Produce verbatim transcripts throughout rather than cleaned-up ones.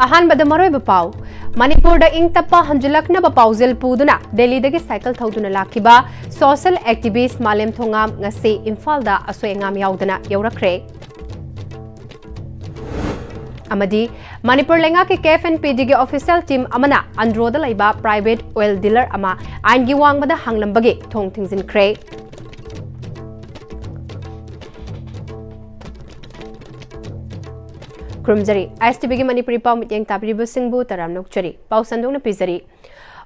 ꯑꯍꯥꯟꯕꯗ ꯃꯔꯨꯑꯣꯏꯕ ꯄꯥꯎ꯫ ꯃꯅꯤꯄꯨꯔꯗ ꯏꯪ ꯇꯞꯄ ꯍꯟꯖꯤꯜꯂꯛꯅꯕ ꯄꯥꯎꯖꯦꯜ ꯄꯨꯗꯨꯅ ꯗꯦꯜꯂꯤꯗꯒꯤ ꯁꯥꯏꯀꯜ ꯊꯧꯗꯨꯅ ꯂꯥꯛꯈꯤꯕ ꯁꯣꯁꯤꯌꯦꯜ ꯑꯦꯛꯇꯤꯚꯤꯁ꯭ꯠ ꯃꯥꯂꯦꯝ ꯊꯣꯉꯥꯝ ꯉꯁꯤ ꯏꯝꯐꯥꯜꯗ ꯑꯁꯣꯏ ꯑꯉꯥꯝ ꯌꯥꯎꯗꯅ ꯌꯧꯔꯛꯈ꯭ꯔꯦ꯫ ꯑꯃꯗꯤ ꯃꯅꯤꯄꯨꯔ ꯂꯩꯉꯥꯛꯀꯤ ꯀꯦ ꯑꯦꯐ ꯑꯦꯟ ꯄꯤ ꯗꯤꯒꯤ ꯑꯣꯐꯤꯁꯤꯌꯦꯜ ꯇꯤꯝ ꯑꯃꯅ ꯑꯟꯗ꯭ꯔꯣꯗ ꯂꯩꯕ ꯄ꯭ꯔꯥꯏꯚꯦꯠ ꯑꯣꯏꯜ ꯗꯤꯂꯔ ꯑꯃ ꯑꯥꯏꯟꯒꯤ ꯋꯥꯡꯃꯗ ꯍꯥꯡꯂꯝꯕꯒꯤ ꯊꯣꯡ ꯊꯤꯡꯖꯤꯟꯈ꯭ꯔꯦ꯫ ꯈꯨꯔꯨꯝꯖꯔꯤ꯫ ꯑꯥꯏ ꯑꯦꯁ ꯇꯤ ꯚꯤꯒꯤ ꯃꯅꯤꯄꯨꯔꯤ ꯄꯥꯎ ꯃꯤꯠꯌꯦꯡ ꯇꯥꯕꯤꯔꯤꯕꯁꯤꯡꯕꯨ ꯇꯔꯥꯝꯅ ꯑꯣꯛꯆꯔꯤ꯫ ꯄꯥꯎ ꯁꯟꯗꯣꯛꯅ ꯄꯤꯖꯔꯤ꯫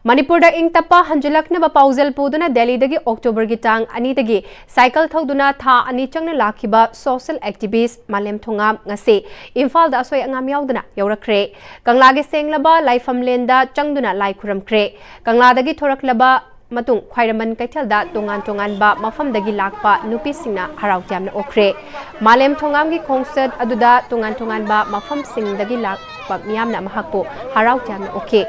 ꯃꯅꯤꯄꯨꯔꯗ ꯏꯪ ꯇꯞꯄ ꯍꯟꯖꯤꯜꯂꯛꯅꯕ ꯄꯥꯎꯖꯦꯜ ꯄꯨꯗꯨꯅ ꯗꯦꯜꯂꯤꯗꯒꯤ ꯑꯣꯛꯇꯣꯕꯔꯒꯤ ꯇꯥꯡ ꯑꯅꯤꯗꯒꯤ ꯁꯥꯏꯀꯜ ꯊꯧꯗꯨꯅ ꯊꯥ ꯑꯅꯤ ꯆꯪꯅ ꯂꯥꯛꯈꯤꯕ ꯁꯣꯁꯤꯌꯦꯜ ꯑꯦꯛꯇꯤꯚꯤꯁ꯭ꯠ ꯃꯥꯂꯦꯝ ꯊꯣꯉꯥꯝ ꯉꯁꯤ ꯏꯝꯐꯥꯜꯗ ꯑꯁꯣꯏ ꯑꯉꯥꯝ ꯌꯥꯎꯗꯅ ꯌꯧꯔꯛꯈ꯭ꯔꯦ꯫ ꯀꯪꯂꯥꯒꯤ ꯁꯦꯡꯂꯕ ꯂꯥꯏꯐꯝꯂꯦꯟꯗ ꯆꯪꯗꯨꯅ ꯂꯥꯏ ꯈꯨꯔꯝꯈ꯭ꯔꯦ꯫ ꯀꯪꯂꯥꯗꯒꯤ ꯊꯣꯔꯛꯂꯕ ꯃꯇꯨꯡ ꯈ꯭ꯋꯥꯏꯔꯝꯕꯟ ꯀꯩꯊꯦꯜꯗ ꯇꯣꯉꯥꯟ ꯇꯣꯉꯥꯟꯕ ꯃꯐꯝꯗꯒꯤ ꯂꯥꯛꯄ ꯅꯨꯄꯤꯁꯤꯡꯅ ꯍꯔꯥꯎ ꯇꯌꯥꯝꯅ ꯑꯣꯛꯈ꯭ꯔꯦ꯫ ꯃꯥꯂꯦꯝ ꯊꯣꯉꯥꯝꯒꯤ ꯈꯣꯡꯆꯠ ꯑꯗꯨꯗ ꯇꯣꯉꯥꯟ ꯇꯣꯉꯥꯟꯕ ꯃꯐꯝꯁꯤꯡꯗꯒꯤ ꯂꯥꯛꯄ ꯃꯤꯌꯥꯝꯅ ꯃꯍꯥꯛꯄꯨ ꯍꯔꯥꯎ ꯇꯌꯥꯝꯅ ꯑꯣꯛꯈꯤ꯫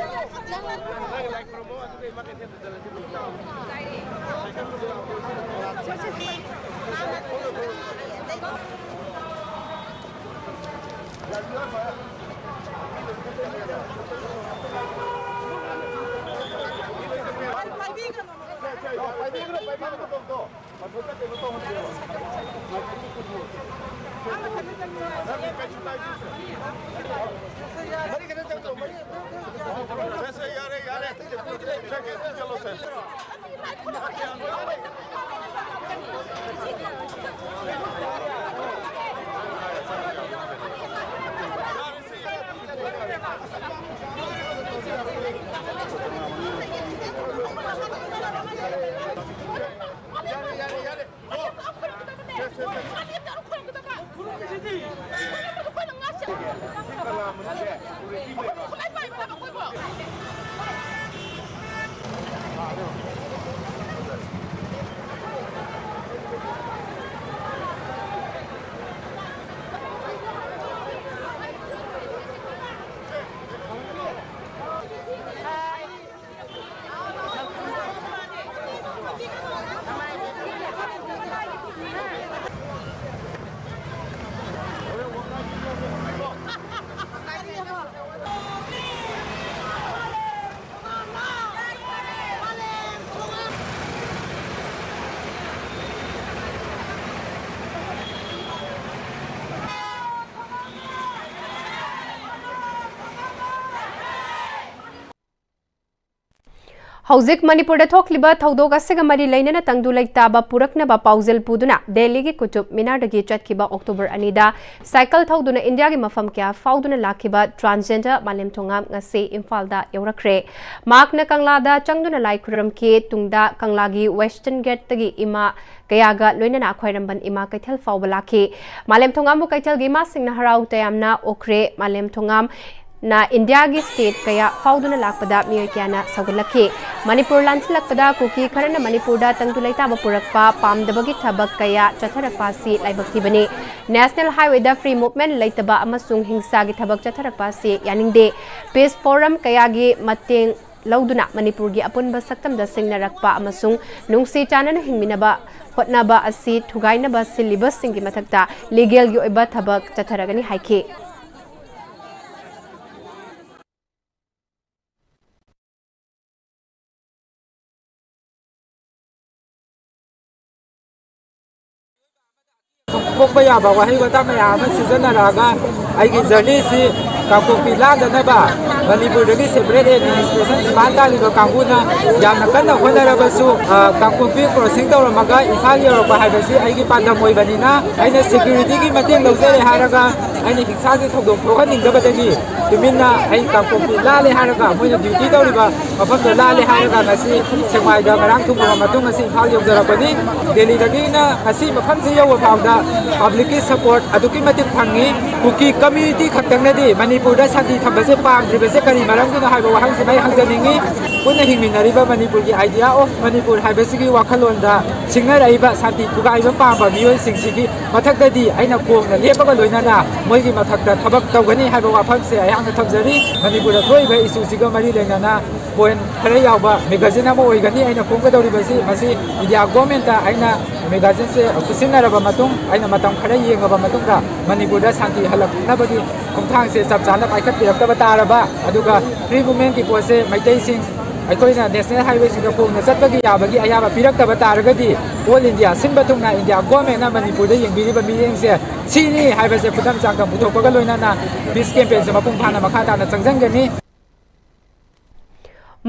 ꯍꯧꯖꯤꯛ ꯃꯅꯤꯄꯨꯔꯗ ꯊꯣꯛꯂꯤꯕ ꯊꯧꯗꯣꯛ ꯑꯁꯤꯒ ꯃꯔꯤ ꯂꯩꯅꯅ ꯇꯪꯗꯨ ꯂꯩꯇꯥꯕ ꯄꯨꯔꯛꯅꯕ ꯄꯥꯎꯖꯦꯜ ꯄꯨꯗꯨꯅ ꯗꯦꯜꯂꯤꯒꯤ ꯀꯨꯇꯨꯕ ꯃꯤꯅꯥꯔꯗꯒꯤ ꯆꯠꯈꯤꯕ ꯑꯣꯛꯇꯣꯕꯔ ꯑꯅꯤꯗ ꯁꯥꯏꯀꯜ ꯊꯧꯗꯨꯅ ꯏꯟꯗꯤꯌꯥꯒꯤ ꯃꯐꯝ ꯀꯌꯥ ꯐꯥꯎꯗꯨꯅ ꯂꯥꯛꯈꯤꯕ ꯇ꯭ꯔꯥꯟꯁꯖꯦꯟꯗꯔ ꯃꯥꯂꯦꯝꯊꯣꯡꯉꯥꯝ ꯉꯁꯤ ꯏꯝꯐꯥꯜꯗ ꯌꯧꯔꯛꯈ꯭ꯔꯦ꯫ ꯃꯍꯥꯛꯅ ꯀꯪꯂꯥꯗ ꯆꯪꯗꯨꯅ ꯂꯥꯏ ꯈꯨꯔꯨꯝꯈꯤ꯫ ꯇꯨꯡꯗ ꯀꯪꯂꯥꯒꯤ ꯋꯦꯁꯇꯔꯟ ꯒꯦꯠꯇꯒꯤ ꯏꯃꯥ ꯀꯌꯥꯒ ꯂꯣꯏꯅꯅ ꯈ꯭ꯋꯥꯏꯔꯝꯕꯟ ꯏꯃꯥ ꯀꯩꯊꯦꯜ ꯐꯥꯎꯕ ꯂꯥꯛꯈꯤ꯫ ꯃꯥꯂꯦꯝꯊꯣꯡꯉꯥꯝꯕꯨ ꯀꯩꯊꯦꯜꯒꯤ ꯏꯃꯥꯁꯤꯡꯅ ꯍꯔꯥꯎ ꯇꯌꯥꯝꯅ ꯑꯣꯛꯈ꯭ꯔꯦ꯫ ꯃꯥꯂꯦꯝꯊꯣꯡꯉꯥꯝ ꯅ ꯏꯟꯗꯤꯌꯥꯒꯤ ꯁ꯭ꯇꯦꯠ ꯀꯌꯥ ꯐꯥꯎꯗꯨꯅ ꯂꯥꯛꯄꯗ ꯃꯤꯑꯣꯏ ꯀꯌꯥꯅ ꯁꯧꯒꯠꯂꯛꯈꯤ꯫ ꯃꯅꯤꯄꯨꯔ ꯂꯥꯟꯁꯤꯜꯂꯛꯄꯗ ꯀꯨꯀꯤ ꯈꯔꯅ ꯃꯅꯤꯄꯨꯔꯗ ꯇꯪꯗꯨ ꯂꯩꯇꯥꯕ ꯄꯨꯔꯛꯄ ꯄꯥꯝꯗꯕꯒꯤ ꯊꯕꯛ ꯀꯌꯥ ꯆꯠꯊꯔꯛꯄ ꯑꯁꯤ ꯂꯥꯏꯕꯛ ꯊꯤꯕꯅꯤ꯫ ꯅꯦꯁꯅꯦꯜ ꯍꯥꯏꯋꯦꯗ ꯐ꯭ꯔꯤ ꯃꯨꯚꯃꯦꯟꯠ ꯂꯩꯇꯕ ꯑꯃꯁꯨꯡ ꯍꯤꯡꯁꯥꯒꯤ ꯊꯕꯛ ꯆꯠꯊꯔꯛꯄ ꯑꯁꯤ ꯌꯥꯅꯤꯡꯗꯦ꯫ ꯄꯤꯁ ꯐꯣꯔꯝ ꯀꯌꯥꯒꯤ ꯃꯇꯦꯡ ꯂꯧꯗꯨꯅ ꯃꯅꯤꯄꯨꯔꯒꯤ ꯑꯄꯨꯟꯕ ꯁꯛꯇꯝꯗ ꯁꯤꯡꯅꯔꯛꯄ ꯑꯃꯁꯨꯡ ꯅꯨꯡꯁꯤ ꯆꯥꯟꯅꯅ ꯍꯤꯡꯃꯤꯟꯅꯕ ꯍꯣꯠꯅꯕ ꯑꯁꯤ ꯊꯨꯒꯥꯏꯅꯕ ꯁꯤꯜꯂꯤꯕꯁꯤꯡꯒꯤ ꯃꯊꯛꯇ ꯂꯤꯒꯦꯜꯒꯤ ꯑꯣꯏꯕ ꯊꯕꯛ ꯆꯠꯊꯔꯒꯅꯤ ꯍꯥꯏꯈꯤ꯫ ꯄꯣꯛꯄ ꯌꯥꯕ ꯋꯥꯍꯩ ꯋꯥꯇꯥ ꯃꯌꯥꯝ ꯑꯃ ꯁꯤꯖꯤꯟꯅꯔꯛꯑꯒ ꯑꯩꯒꯤ ꯖꯔꯅꯤꯁꯤ ꯀꯥꯡꯄꯣꯛꯄꯤ ꯂꯥꯟꯗꯅꯕ ꯃꯅꯤꯄꯨꯔꯗꯒꯤ ꯁꯦꯄꯔꯦꯠ ꯑꯦꯗꯃꯤꯅꯤꯁꯇ꯭ꯔꯦꯁꯟ ꯗꯤꯃꯥꯟ ꯇꯥꯜꯂꯤꯕ ꯀꯥꯡꯕꯨꯅ ꯌꯥꯝꯅ ꯀꯟꯅ ꯍꯣꯠꯅꯔꯕꯁꯨ, ꯑ, ꯀꯥꯡꯄꯣꯛꯄꯤ ꯀ꯭ꯔꯣꯁꯤꯡ ꯇꯧꯔꯝꯃꯒ ꯏꯝꯐꯥꯜ ꯌꯧꯔꯛꯄ ꯍꯥꯏꯕꯁꯤ ꯑꯩꯒꯤ ꯄꯥꯟꯗꯝ ꯑꯣꯏꯕꯅꯤꯅ ꯑꯩꯅ ꯁꯦꯀ꯭ꯌꯨꯔꯤꯇꯤꯒꯤ ꯃꯇꯦꯡ ꯂꯧꯖꯔꯦ ꯍꯥꯏꯔꯒ ꯑꯩꯅ ꯍꯤꯡꯁꯥꯁꯦ ꯊꯧꯗꯣꯛ ꯊꯣꯛꯍꯟꯅꯤꯡꯗꯕꯗꯒꯤ ꯇꯨꯃꯤꯟꯅ ꯑꯩ ꯀꯥꯡꯄꯣꯛꯄꯤ ꯂꯥꯜꯂꯦ ꯍꯥꯏꯔꯒ, ꯃꯣꯏꯅ ꯗ꯭ꯌꯨꯇꯤ ꯇꯧꯔꯤꯕ ꯃꯐꯝꯗꯣ ꯂꯥꯜꯂꯦ ꯍꯥꯏꯔꯒ ꯉꯁꯤ ꯁꯦꯛꯃꯥꯏꯗ ꯉꯔꯥꯡ ꯊꯨꯡꯂꯕ ꯃꯇꯨꯡ ꯉꯁꯤ ꯏꯝꯐꯥꯜ ꯌꯧꯖꯔꯛꯄꯅꯤ꯫ ꯗꯦꯜꯂꯤꯗꯒꯤꯅ ꯉꯁꯤ ꯃꯐꯝꯁꯤ ꯌꯧꯕ ꯐꯥꯎꯗ ꯄꯕ꯭ꯂꯤꯛꯀꯤ ꯁꯄꯣꯔꯠ ꯑꯗꯨꯛꯀꯤ ꯃꯇꯤꯛ ꯐꯪꯉꯤ꯫ ꯀꯨꯀꯤ ꯀꯝꯃ꯭ꯌꯨꯅꯤꯇꯤ ꯈꯛꯇꯪꯅꯗꯤ ꯃꯅꯤꯄꯨꯔꯗ ꯁꯥꯟꯇꯤ ꯊꯝꯕꯁꯦ ꯄꯥꯝꯗ꯭ꯔꯤꯕꯁꯦ ꯀꯔꯤ ꯃꯔꯝꯒꯤꯅꯣ ꯍꯥꯏꯕ ꯋꯥꯍꯪꯁꯤꯃ ꯑꯩ ꯍꯪꯖꯅꯤꯡꯉꯤ꯫ ꯄꯨꯟꯅ ꯍꯤꯡꯃꯤꯟꯅꯔꯤꯕ ꯃꯅꯤꯄꯨꯔꯒꯤ idea of ꯃꯅꯤꯄꯨꯔ ꯍꯥꯏꯕꯁꯤꯒꯤ ꯋꯥꯈꯜꯂꯣꯟꯗ ꯁꯤꯡꯅꯔꯛꯏꯕ ꯁꯥꯟꯇꯤ ꯊꯨꯒꯥꯏꯕ ꯄꯥꯝꯕ ꯃꯤꯑꯣꯏꯁꯤꯡꯁꯤꯒꯤ ꯃꯊꯛꯇꯗꯤ ꯑꯩꯅ ꯀꯣꯡꯅ ꯂꯦꯞꯄꯒ ꯂꯣꯏꯅꯅ ꯃꯣꯏꯒꯤ ꯃꯊꯛꯇ ꯊꯕꯛ ꯇꯧꯒꯅꯤ ꯍꯥꯏꯕ ꯋꯥꯐꯝꯁꯦ ꯑꯩꯍꯥꯛꯅ ꯊꯝꯖꯔꯤ꯫ ꯃꯅꯤꯄꯨꯔꯗ ꯊꯣꯛꯏꯕ ꯏꯁꯨꯁꯤꯒ ꯃꯔꯤ ꯂꯩꯅꯅ ꯄꯣꯏꯟꯠ ꯈꯔ ꯌꯥꯎꯕ ꯃꯦꯒꯥꯖꯤꯟ ꯑꯃ ꯑꯣꯏꯒꯅꯤ ꯑꯩꯅ ꯐꯣꯡꯒꯗꯧꯔꯤꯕꯁꯤ꯫ ꯃꯁꯤ ꯏꯟꯗꯤꯌꯥ ꯒꯣꯔꯃꯦꯟꯠꯇ ꯑꯩꯅ ꯃꯦꯒꯥꯖꯤꯟꯁꯦ ꯈꯨꯠꯁꯤꯟꯅꯔꯕ ꯃꯇꯨꯡ, ꯑꯩꯅ ꯃꯇꯝ ꯈꯔ ꯌꯦꯡꯉꯕ ꯃꯇꯨꯡꯗ ꯃꯅꯤꯄꯨꯔꯗ ꯁꯥꯟꯇꯤ ꯍꯜꯂꯛꯅꯕꯒꯤ ꯈꯣꯡꯊꯥꯡꯁꯦ ꯆꯞ ꯆꯥꯅ ꯄꯥꯏꯈꯠꯄꯤꯔꯛꯇꯕ ꯇꯥꯔꯕ, ꯑꯗꯨꯒ ꯐ꯭ꯔꯤ ꯃꯨꯚꯃꯦꯟꯠꯀꯤ ꯄꯣꯠꯁꯦ ꯃꯩꯇꯩꯁꯤꯡ ꯑꯩꯈꯣꯏꯅ ꯅꯦꯁꯅꯦꯜ ꯍꯥꯏꯋꯦꯁꯤꯡꯗ ꯈꯣꯡꯅ ꯆꯠꯄꯒꯤ ꯌꯥꯕꯒꯤ ꯑꯌꯥꯕ ꯄꯤꯔꯛꯇꯕ ꯇꯥꯔꯒꯗꯤ, ꯑꯣꯜ ꯏꯟꯗꯤꯌꯥ ꯁꯤꯟꯕ ꯊꯨꯡꯅ ꯏꯟꯗꯤꯌꯥ ꯒꯣꯔꯃꯦꯟꯠꯅ ꯃꯅꯤꯄꯨꯔꯗ ꯌꯦꯡꯕꯤꯔꯤꯕ ꯃꯤꯠꯌꯦꯡꯁꯦ ꯁꯤꯅꯤ ꯍꯥꯏꯕꯁꯦ ꯈꯨꯗꯝ ꯆꯥꯡꯗꯝ ꯄꯨꯊꯣꯛꯄꯒ ꯂꯣꯏꯅꯅ ꯄꯤꯁ ꯀꯦꯝꯄꯦꯟꯁꯦ ꯃꯄꯨꯡ ꯐꯥꯅ ꯃꯈꯥ ꯇꯥꯅ ꯆꯪꯁꯤꯟꯒꯅꯤ꯫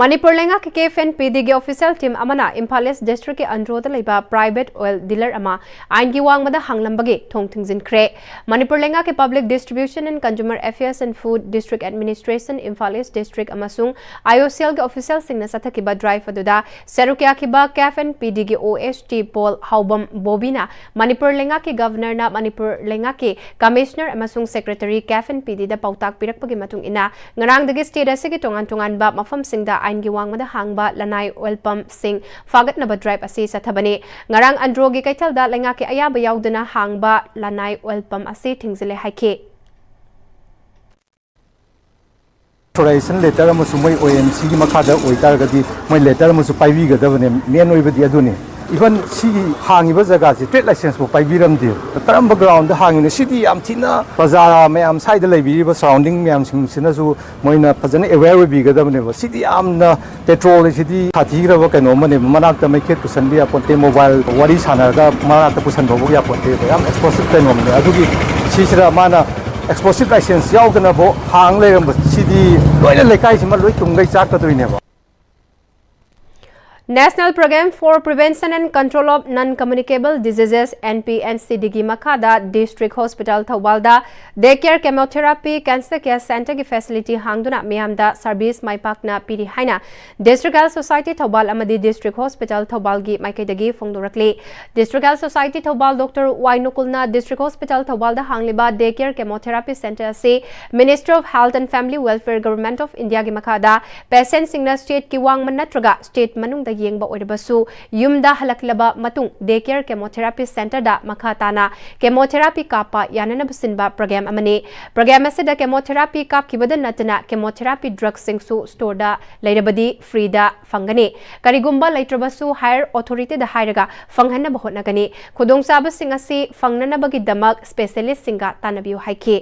ꯃꯅꯤꯄꯨꯔ ꯂꯩꯉꯥꯛꯀꯤ ꯀꯦ ꯑꯦꯐ ꯑꯦꯟ ꯄꯤ ꯗꯤꯒꯤ ꯑꯣꯐꯤꯁꯤꯌꯦꯜ ꯇꯤꯝ ꯑꯃꯅ ꯏꯝꯐꯥꯜ ꯏꯁ ꯗꯤꯁꯇ꯭ꯔꯤꯛꯀꯤ ꯑꯟꯗ꯭ꯔꯣꯗ ꯂꯩꯕ ꯄ꯭ꯔꯥꯏꯚꯦꯠ ꯑꯣꯏꯜ ꯗꯤꯂꯔ ꯑꯃ ꯑꯥꯏꯟꯒꯤ ꯋꯥꯡꯃꯗ ꯍꯥꯡꯂꯝꯕꯒꯤ ꯊꯣꯡ ꯊꯤꯡꯖꯤꯟꯈ꯭ꯔꯦ꯫ ꯃꯅꯤꯄꯨꯔ ꯂꯩꯉꯥꯛꯀꯤ Public Distribution and Consumer Affairs and Food District Administration, Imphal east district ꯑꯃꯁꯨꯡ ꯑꯥꯏ ꯑꯣ ꯁꯤ ꯑꯦꯜꯒꯤ ꯑꯣꯐꯤꯁꯤꯌꯦꯜꯁꯤꯡꯅ ꯆꯠꯊꯈꯤꯕ ꯗ꯭ꯔꯥꯏꯚ ꯑꯗꯨꯗ ꯁꯔꯨꯛ ꯌꯥꯈꯤꯕ ꯀꯦ ꯑꯦꯐ ꯑꯦꯟ ꯄꯤ ꯗꯤꯒꯤ ꯑꯣ ꯑꯦꯁ ꯇꯤ ꯄꯣꯜ ꯍꯥꯎꯕꯝ ꯕꯣꯕꯤꯅ ꯃꯅꯤꯄꯨꯔ ꯂꯩꯉꯥꯛꯀꯤ ꯒꯕꯔꯅꯔꯅ ꯃꯅꯤꯄꯨꯔ ꯂꯩꯉꯥꯛꯀꯤ ꯀꯃꯤꯁꯅꯔ ꯑꯃꯁꯨꯡ ꯁꯦꯀ꯭ꯔꯦꯇꯔꯤ ꯀꯦ ꯑꯦꯐ ꯑꯦꯟ ꯄꯤ ꯗꯤꯗ ꯄꯥꯎꯇꯥꯛ ꯄꯤꯔꯛꯄꯒꯤ ꯃꯇꯨꯡ ꯏꯟꯅ ꯉꯔꯥꯡꯗꯒꯤ ꯁ꯭ꯇꯦꯠ ꯑꯁꯤꯒꯤ ꯇꯣꯉꯥꯟ ꯇꯣꯉꯥꯟꯕ ꯃꯐꯝꯁꯤꯡꯗ ꯑꯥꯏꯟꯒꯤ ꯋꯥꯡꯃꯗ ꯍꯥꯡꯕ ꯂꯅꯥꯏ ꯑꯣꯏꯜ ꯄꯝꯁꯤꯡ ꯐꯥꯒꯠꯅꯕ ꯗ꯭ꯔꯥꯏꯚ ꯑꯁꯤ ꯆꯠꯊꯕꯅꯤ꯫ ꯉꯔꯥꯡ ꯑꯟꯗ꯭ꯔꯣꯒꯤ ꯀꯩꯊꯦꯜꯗ ꯂꯩꯉꯥꯛꯀꯤ ꯑꯌꯥꯕ ꯌꯥꯎꯗꯅ ꯍꯥꯡꯕ ꯂꯅꯥꯏ ꯑꯣꯏꯜ ꯄꯝ ꯑꯁꯤ ꯊꯤꯡꯖꯤꯜꯂꯦ ꯍꯥꯏꯈꯤ꯫ ꯑꯣꯊꯣꯔꯥꯏꯖꯦꯁꯟ ꯂꯦꯇꯔ ꯑꯃꯁꯨ ꯃꯣꯏ ꯑꯣ ꯑꯦꯟ ꯁꯤꯒꯤ ꯃꯈꯥꯗ ꯑꯣꯏꯇꯥꯔꯒꯗꯤ ꯃꯣꯏ ꯂꯦꯇꯔ ꯑꯃꯁꯨ ꯄꯥꯏꯕꯤꯒꯗꯕꯅꯦ꯫ ꯃꯦꯟ ꯑꯣꯏꯕꯗꯤ ꯑꯗꯨꯅꯤ꯫ ꯏꯚꯟ ꯁꯤꯒꯤ ꯍꯥꯡꯉꯤꯕ ꯖꯒꯥꯁꯤ ꯇ꯭ꯔꯦꯗ ꯂꯥꯏꯁꯦꯟꯁꯐꯥꯎ ꯄꯥꯏꯕꯤꯔꯝꯗꯦ꯫ ꯀꯔꯝꯕ ꯒ꯭ꯔꯥꯎꯟꯗ ꯍꯥꯡꯉꯤꯅꯣ? ꯁꯤꯗꯤ ꯌꯥꯝ ꯊꯤꯅ ꯄ꯭ꯔꯖꯥ ꯃꯌꯥꯝ, ꯁ꯭ꯋꯥꯏꯗ ꯂꯩꯕꯤꯔꯤꯕ ꯁꯔꯥꯎꯟꯗꯤꯡ ꯃꯌꯥꯝꯁꯤꯡꯁꯤꯅꯁꯨ ꯃꯣꯏꯅ ꯐꯖꯅ ꯑꯦꯋꯦꯌꯔ ꯑꯣꯏꯕꯤꯒꯗꯕꯅꯦꯕ꯫ ꯁꯤꯗꯤ ꯌꯥꯝꯅ, ꯄꯦꯇ꯭ꯔꯣꯜ ꯁꯤꯗꯤ ꯁꯥꯊꯤꯈ꯭ꯔꯕ ꯀꯩꯅꯣ ꯑꯃꯅꯦꯕ꯫ ꯃꯅꯥꯛꯇ ꯃꯩꯈꯦꯠ ꯄꯨꯁꯟꯕ ꯌꯥꯄꯣꯠꯇꯦ, ꯃꯣꯕꯥꯏꯜ ꯋꯥꯔꯤ ꯁꯥꯟꯅꯔꯒ ꯃꯅꯥꯛꯇ ꯄꯨꯁꯟꯕꯐꯥꯎ ꯌꯥꯄꯣꯠꯇꯦꯕ꯫ ꯌꯥꯝ ꯑꯦꯛꯁꯄ꯭ꯂꯣꯁꯤꯞ ꯀꯩꯅꯣ ꯑꯃꯅꯦ꯫ ꯑꯗꯨꯒꯤ ꯁꯤꯁꯤꯗ ꯃꯥꯅ ꯑꯦꯛꯁꯄ꯭ꯂꯣꯁꯤꯞ ꯂꯥꯏꯁꯦꯟꯁ ꯌꯥꯎꯗꯅꯕꯨ ꯍꯥꯡ ꯂꯩꯔꯝꯕꯁꯤꯗꯤ ꯂꯣꯏꯅ ꯂꯩꯀꯥꯏꯁꯤꯃ ꯂꯣꯏ ꯇꯨꯝꯈꯩ ꯆꯥꯛꯀꯗꯣꯏꯅꯦꯕ꯫ National Programme for Prevention and Control of Non-Communicable Diseases, N P N C D ꯒꯤ ꯃꯈꯥꯗ District Hospital ꯊꯧꯕꯥꯜꯗ Day Care Chemotherapy Cancer Care Centre ꯒꯤ facility ꯍꯥꯡꯗꯨꯅ ꯃꯤꯌꯥꯝꯗ service ꯃꯥꯏ ꯄꯥꯛꯅ ꯄꯤꯔꯤ ꯍꯥꯏꯅ District Health Society ꯊꯧꯕꯥꯜ ꯑꯃꯗꯤ District Hospital ꯊꯧꯕꯥꯜꯒꯤ ꯃꯥꯏꯀꯩꯗꯒꯤ ꯐꯣꯡꯗꯣꯔꯛꯂꯤ꯫ District Health Society ꯊꯧꯕꯥꯜ ꯗꯣꯛꯇꯔ ꯋꯥꯏ ꯅꯨꯀꯨꯜꯅ District Hospital ꯊꯧꯕꯥꯜꯗ ꯍꯥꯡꯂꯤꯕ Day Care Chemotherapy Centre ꯑꯁꯤ Ministry of Health and Family Welfare, Government of India ꯒꯤ ꯃꯈꯥꯗ ꯄꯦꯁꯦꯟꯠꯁꯤꯡꯅ ꯁ꯭ꯇꯦꯠꯀꯤ ꯋꯥꯡꯃ ꯅꯠꯇ꯭ꯔꯒ ꯁ꯭ꯇꯦꯠ ꯃꯅꯨꯡꯗ ꯌꯦꯡꯕ ꯑꯣꯏꯔꯕꯁꯨ, ꯌꯨꯝꯗ ꯍꯜꯂꯛꯂꯕ ꯃꯇꯨꯡ Day Care Chemotherapy Centre ꯗ ꯃꯈꯥ ꯇꯥꯅ chemotherapy ꯀꯥꯞꯄ ꯌꯥꯅꯅꯕ ꯁꯤꯟꯕ program ꯑꯃꯅꯤ꯫ Program ꯑꯁꯤꯗ chemotherapy ꯀꯥꯞꯈꯤꯕꯗ ꯅꯠꯇꯅ chemotherapy drug ꯁꯤꯡꯁꯨ store ꯗ ꯂꯩꯔꯕꯗꯤ free ꯗ ꯐꯪꯒꯅꯤ꯫ ꯀꯔꯤꯒꯨꯝꯕ ꯂꯩꯇ꯭ꯔꯕꯁꯨ higher authority ꯗ ꯍꯥꯏꯔꯒ ꯐꯪꯍꯟꯅꯕ ꯍꯣꯠꯅꯒꯅꯤ꯫ ꯈꯨꯗꯣꯡꯆꯥꯕꯁꯤꯡ ꯑꯁꯤ ꯐꯪꯅꯅꯕꯒꯤꯗꯃꯛ specialist ꯁꯤꯡꯒ ꯇꯥꯟꯅꯕꯤꯌꯨ ꯍꯥꯏꯈꯤ꯫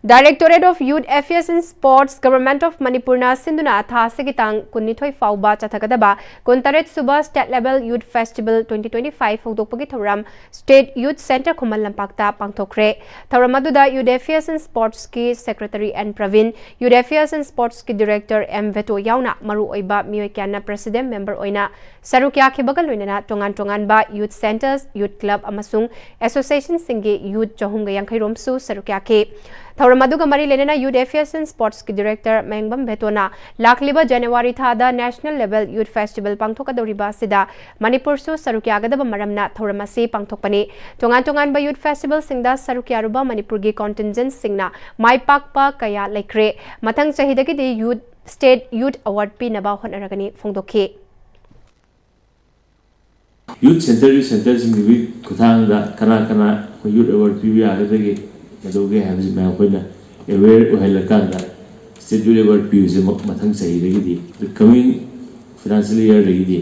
Directorate of Youth Affairs and Sports, Government of ꯃꯅꯤꯄꯨꯔꯅ ꯁꯤꯟꯗꯨꯅ ꯊꯥ ꯑꯁꯤꯒꯤ ꯇꯥꯡ ꯀꯨꯟꯅꯤꯊꯣꯏ ꯐꯥꯎꯕ ꯆꯠꯊꯒꯗꯕ ꯀꯨꯟꯇꯔꯦꯠ ꯁꯨꯕ State Level Youth Festival twenty twenty-five ꯍꯧꯗꯣꯛꯄꯒꯤ ꯊꯧꯔꯝ State Youth Centre ꯈꯨꯃꯟ ꯂꯝꯄꯥꯛꯇ ꯄꯥꯡꯊꯣꯛꯈ꯭ꯔꯦ꯫ ꯊꯧꯔꯝ ꯑꯗꯨꯗ Youth Affairs and Sportsꯀꯤ Secretary N Praveen, Youth Affairs and Sportsꯀꯤ Director M ꯚꯦꯇꯣ ꯌꯥꯎꯅ ꯃꯔꯨꯑꯣꯏꯕ ꯃꯤꯑꯣꯏ ꯀꯌꯥꯅ President Member ꯑꯣꯏꯅ ꯁꯔꯨꯛ ꯌꯥꯈꯤꯕꯒ ꯂꯣꯏꯅꯅ ꯇꯣꯉꯥꯟ ꯇꯣꯉꯥꯟꯕ Youth Centres, Youth Club ꯑꯃꯁꯨꯡ Associationꯁꯤꯡꯒꯤ Youth ꯆꯍꯨꯝꯒ ꯌꯥꯡꯈꯩ ꯔꯣꯝꯁꯨ ꯁꯔꯨꯛ ꯌꯥꯈꯤ꯫ ꯊꯧꯔꯝ ꯑꯗꯨꯒ ꯃꯔꯤ ꯂꯩꯅꯅ Youth Affairs and Sportsꯀꯤ Director ꯃꯌꯦꯡꯕꯝ ꯚꯦꯇꯣꯅ ꯂꯥꯛꯂꯤꯕ January ꯊꯥꯗ National Level Youth Festival ꯄꯥꯡꯊꯣꯛꯀꯗꯧꯔꯤꯕ ꯑꯁꯤꯗ ꯃꯅꯤꯄꯨꯔꯁꯨ ꯁꯔꯨꯛ ꯌꯥꯒꯗꯕ ꯃꯔꯝꯅ ꯊꯧꯔꯝ ꯑꯁꯤ ꯄꯥꯡꯊꯣꯛꯄꯅꯤ꯫ ꯇꯣꯉꯥꯟ ꯇꯣꯉꯥꯟꯕ Youth Festivalꯁꯤꯡꯗ ꯁꯔꯨꯛ ꯌꯥꯔꯨꯕ ꯃꯅꯤꯄꯨꯔꯒꯤ Contingentꯁꯤꯡꯅ ꯃꯥꯏ ꯄꯥꯛꯄ ꯀꯌꯥ ꯂꯩꯈ꯭ꯔꯦ꯫ ꯃꯊꯪ ꯆꯍꯤꯗꯒꯤꯗꯤ Youth, State Youth Award ꯄꯤꯅꯕ ꯍꯣꯠꯅꯔꯒꯅꯤ ꯐꯣꯡꯗꯣꯛꯈꯤ꯫ Youth Centre, Youth Centreꯁꯤꯡꯗꯨꯒꯤ ꯈꯨꯠꯊꯥꯡꯗ ꯀꯅꯥ ꯀꯅꯥ ꯑꯩꯈꯣꯏ Youth Award ꯄꯤꯕ ꯌꯥꯒꯗꯒꯦ, ꯀꯩꯗꯧꯒꯦ ꯍꯥꯏꯕꯁꯤ ꯃꯌꯥꯝ ꯑꯩꯈꯣꯏꯅ aware ꯑꯣꯏꯍꯜꯂꯀꯥꯟꯗ State Youth Award ꯄꯤꯕꯁꯦ ꯃ-, ꯃꯊꯪ ꯆꯍꯤꯗꯒꯤꯗꯤ, the coming financial yearꯗꯒꯤꯗꯤ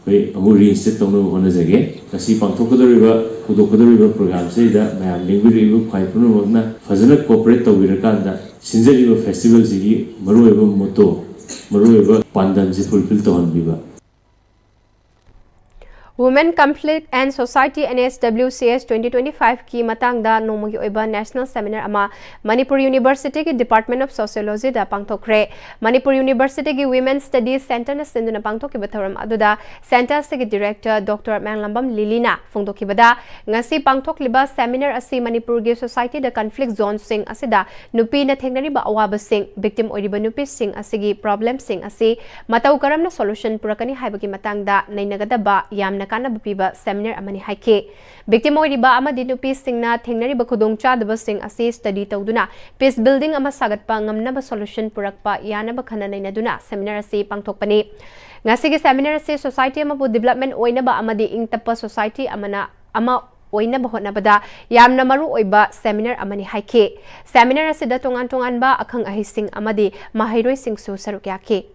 ꯑꯩꯈꯣꯏ ꯑꯃꯨꯛ reinstate ꯇꯧꯅꯕ ꯍꯣꯠꯅꯖꯒꯦ꯫ ꯉꯁꯤ ꯄꯥꯡꯊꯣꯛꯀꯗꯧꯔꯤꯕ, ꯍꯧꯗꯣꯛꯀꯗꯧꯔꯤꯕ programꯁꯤꯗ ꯃꯌꯥꯝ ꯂꯦꯡꯕꯤꯔꯛꯏꯕ ꯈ꯭ꯋꯥꯏ ꯄꯨꯝꯅꯃꯛꯅ ꯐꯖꯅ cooperate ꯇꯧꯕꯤꯔꯀꯥꯟꯗ ꯁꯤꯟꯖꯔꯤꯕ festivalꯁꯤꯒꯤ ꯃꯔꯨꯑꯣꯏꯕ motto, ꯃꯔꯨꯑꯣꯏꯕ ꯄꯥꯟꯗꯝꯁꯦ fulfil ꯇꯧꯍꯟꯕꯤꯕ꯫ Women Conflict and Society, N S W C S twenty twenty-fiveꯀꯤ ꯃꯇꯥꯡꯗ ꯅꯣꯡꯃꯒꯤ ꯑꯣꯏꯕ National Seminar ꯑꯃ Manipur Universityꯒꯤ Department of Sociologyꯗ ꯄꯥꯡꯊꯣꯛꯈ꯭ꯔꯦ꯫ Manipur Universityꯒꯤ Women Studies Centreꯅ ꯁꯤꯟꯗꯨꯅ ꯄꯥꯡꯊꯣꯛꯈꯤꯕ ꯊꯧꯔꯝ ꯑꯗꯨꯗ Centreꯁꯤꯒꯤ Director Doctor ꯃꯌꯥꯡꯂꯝꯕꯝ ꯂꯤꯂꯤꯅ ꯐꯣꯡꯗꯣꯛꯈꯤꯕꯗ, ꯉꯁꯤ ꯄꯥꯡꯊꯣꯛꯂꯤꯕ seminar ꯑꯁꯤ ꯃꯅꯤꯄꯨꯔꯒꯤ societyꯗ conflict zoneꯁꯤꯡ ꯑꯁꯤꯗ ꯅꯨꯄꯤꯅ ꯊꯦꯡꯅꯔꯤꯕ ꯑꯋꯥꯕꯁꯤꯡ, victim ꯑꯣꯏꯔꯤꯕ ꯅꯨꯄꯤꯁꯤꯡ ꯑꯁꯤꯒꯤ problemꯁꯤꯡ ꯑꯁꯤ ꯃꯇꯧ ꯀꯔꯝꯅ solution ꯄꯨꯔꯛꯀꯅꯤ ꯍꯥꯏꯕꯒꯤ ꯃꯇꯥꯡꯗ ꯅꯩꯅꯒꯗꯕ ꯌꯥꯝꯅ ꯀꯥꯟꯅꯕ ꯄꯤꯕ seminar ꯑꯃꯅꯤ ꯍꯥꯏꯈꯤ꯫ Victim ꯑꯣꯏꯔꯤꯕ ꯑꯃꯗꯤ ꯅꯨꯄꯤꯁꯤꯡꯅ ꯊꯦꯡꯅꯔꯤꯕ ꯈꯨꯗꯣꯡꯆꯥꯗꯕꯁꯤꯡ ꯑꯁꯤ study ꯇꯧꯗꯨꯅ peace building ꯑꯃ ꯁꯥꯒꯠꯄ ꯉꯝꯅꯕ solution ꯄꯨꯔꯛꯄ ꯌꯥꯅꯕ ꯈꯟꯅ ꯅꯩꯅꯗꯨꯅ seminar ꯑꯁꯤ ꯄꯥꯡꯊꯣꯛꯄꯅꯤ꯫ ꯉꯁꯤꯒꯤ seminar ꯑꯁꯤ society ꯑꯃꯕꯨ development ꯑꯣꯏꯅꯕ ꯑꯃꯗꯤ ꯏꯪ ꯇꯞꯄ society ꯑꯃꯅ, ꯑꯃ ꯑꯣꯏꯅꯕ ꯍꯣꯠꯅꯕꯗ ꯌꯥꯝꯅ ꯃꯔꯨ ꯑꯣꯏꯕ seminar ꯑꯃꯅꯤ ꯍꯥꯏꯈꯤ꯫ Seminar ꯑꯁꯤꯗ ꯇꯣꯉꯥꯟ ꯇꯣꯉꯥꯟꯕ ꯑꯈꯪ ꯑꯍꯩꯁꯤꯡ ꯑꯃꯗꯤ ꯃꯍꯩꯔꯣꯏꯁꯤꯡꯁꯨ ꯁꯔꯨꯛ ꯌꯥꯈꯤ꯫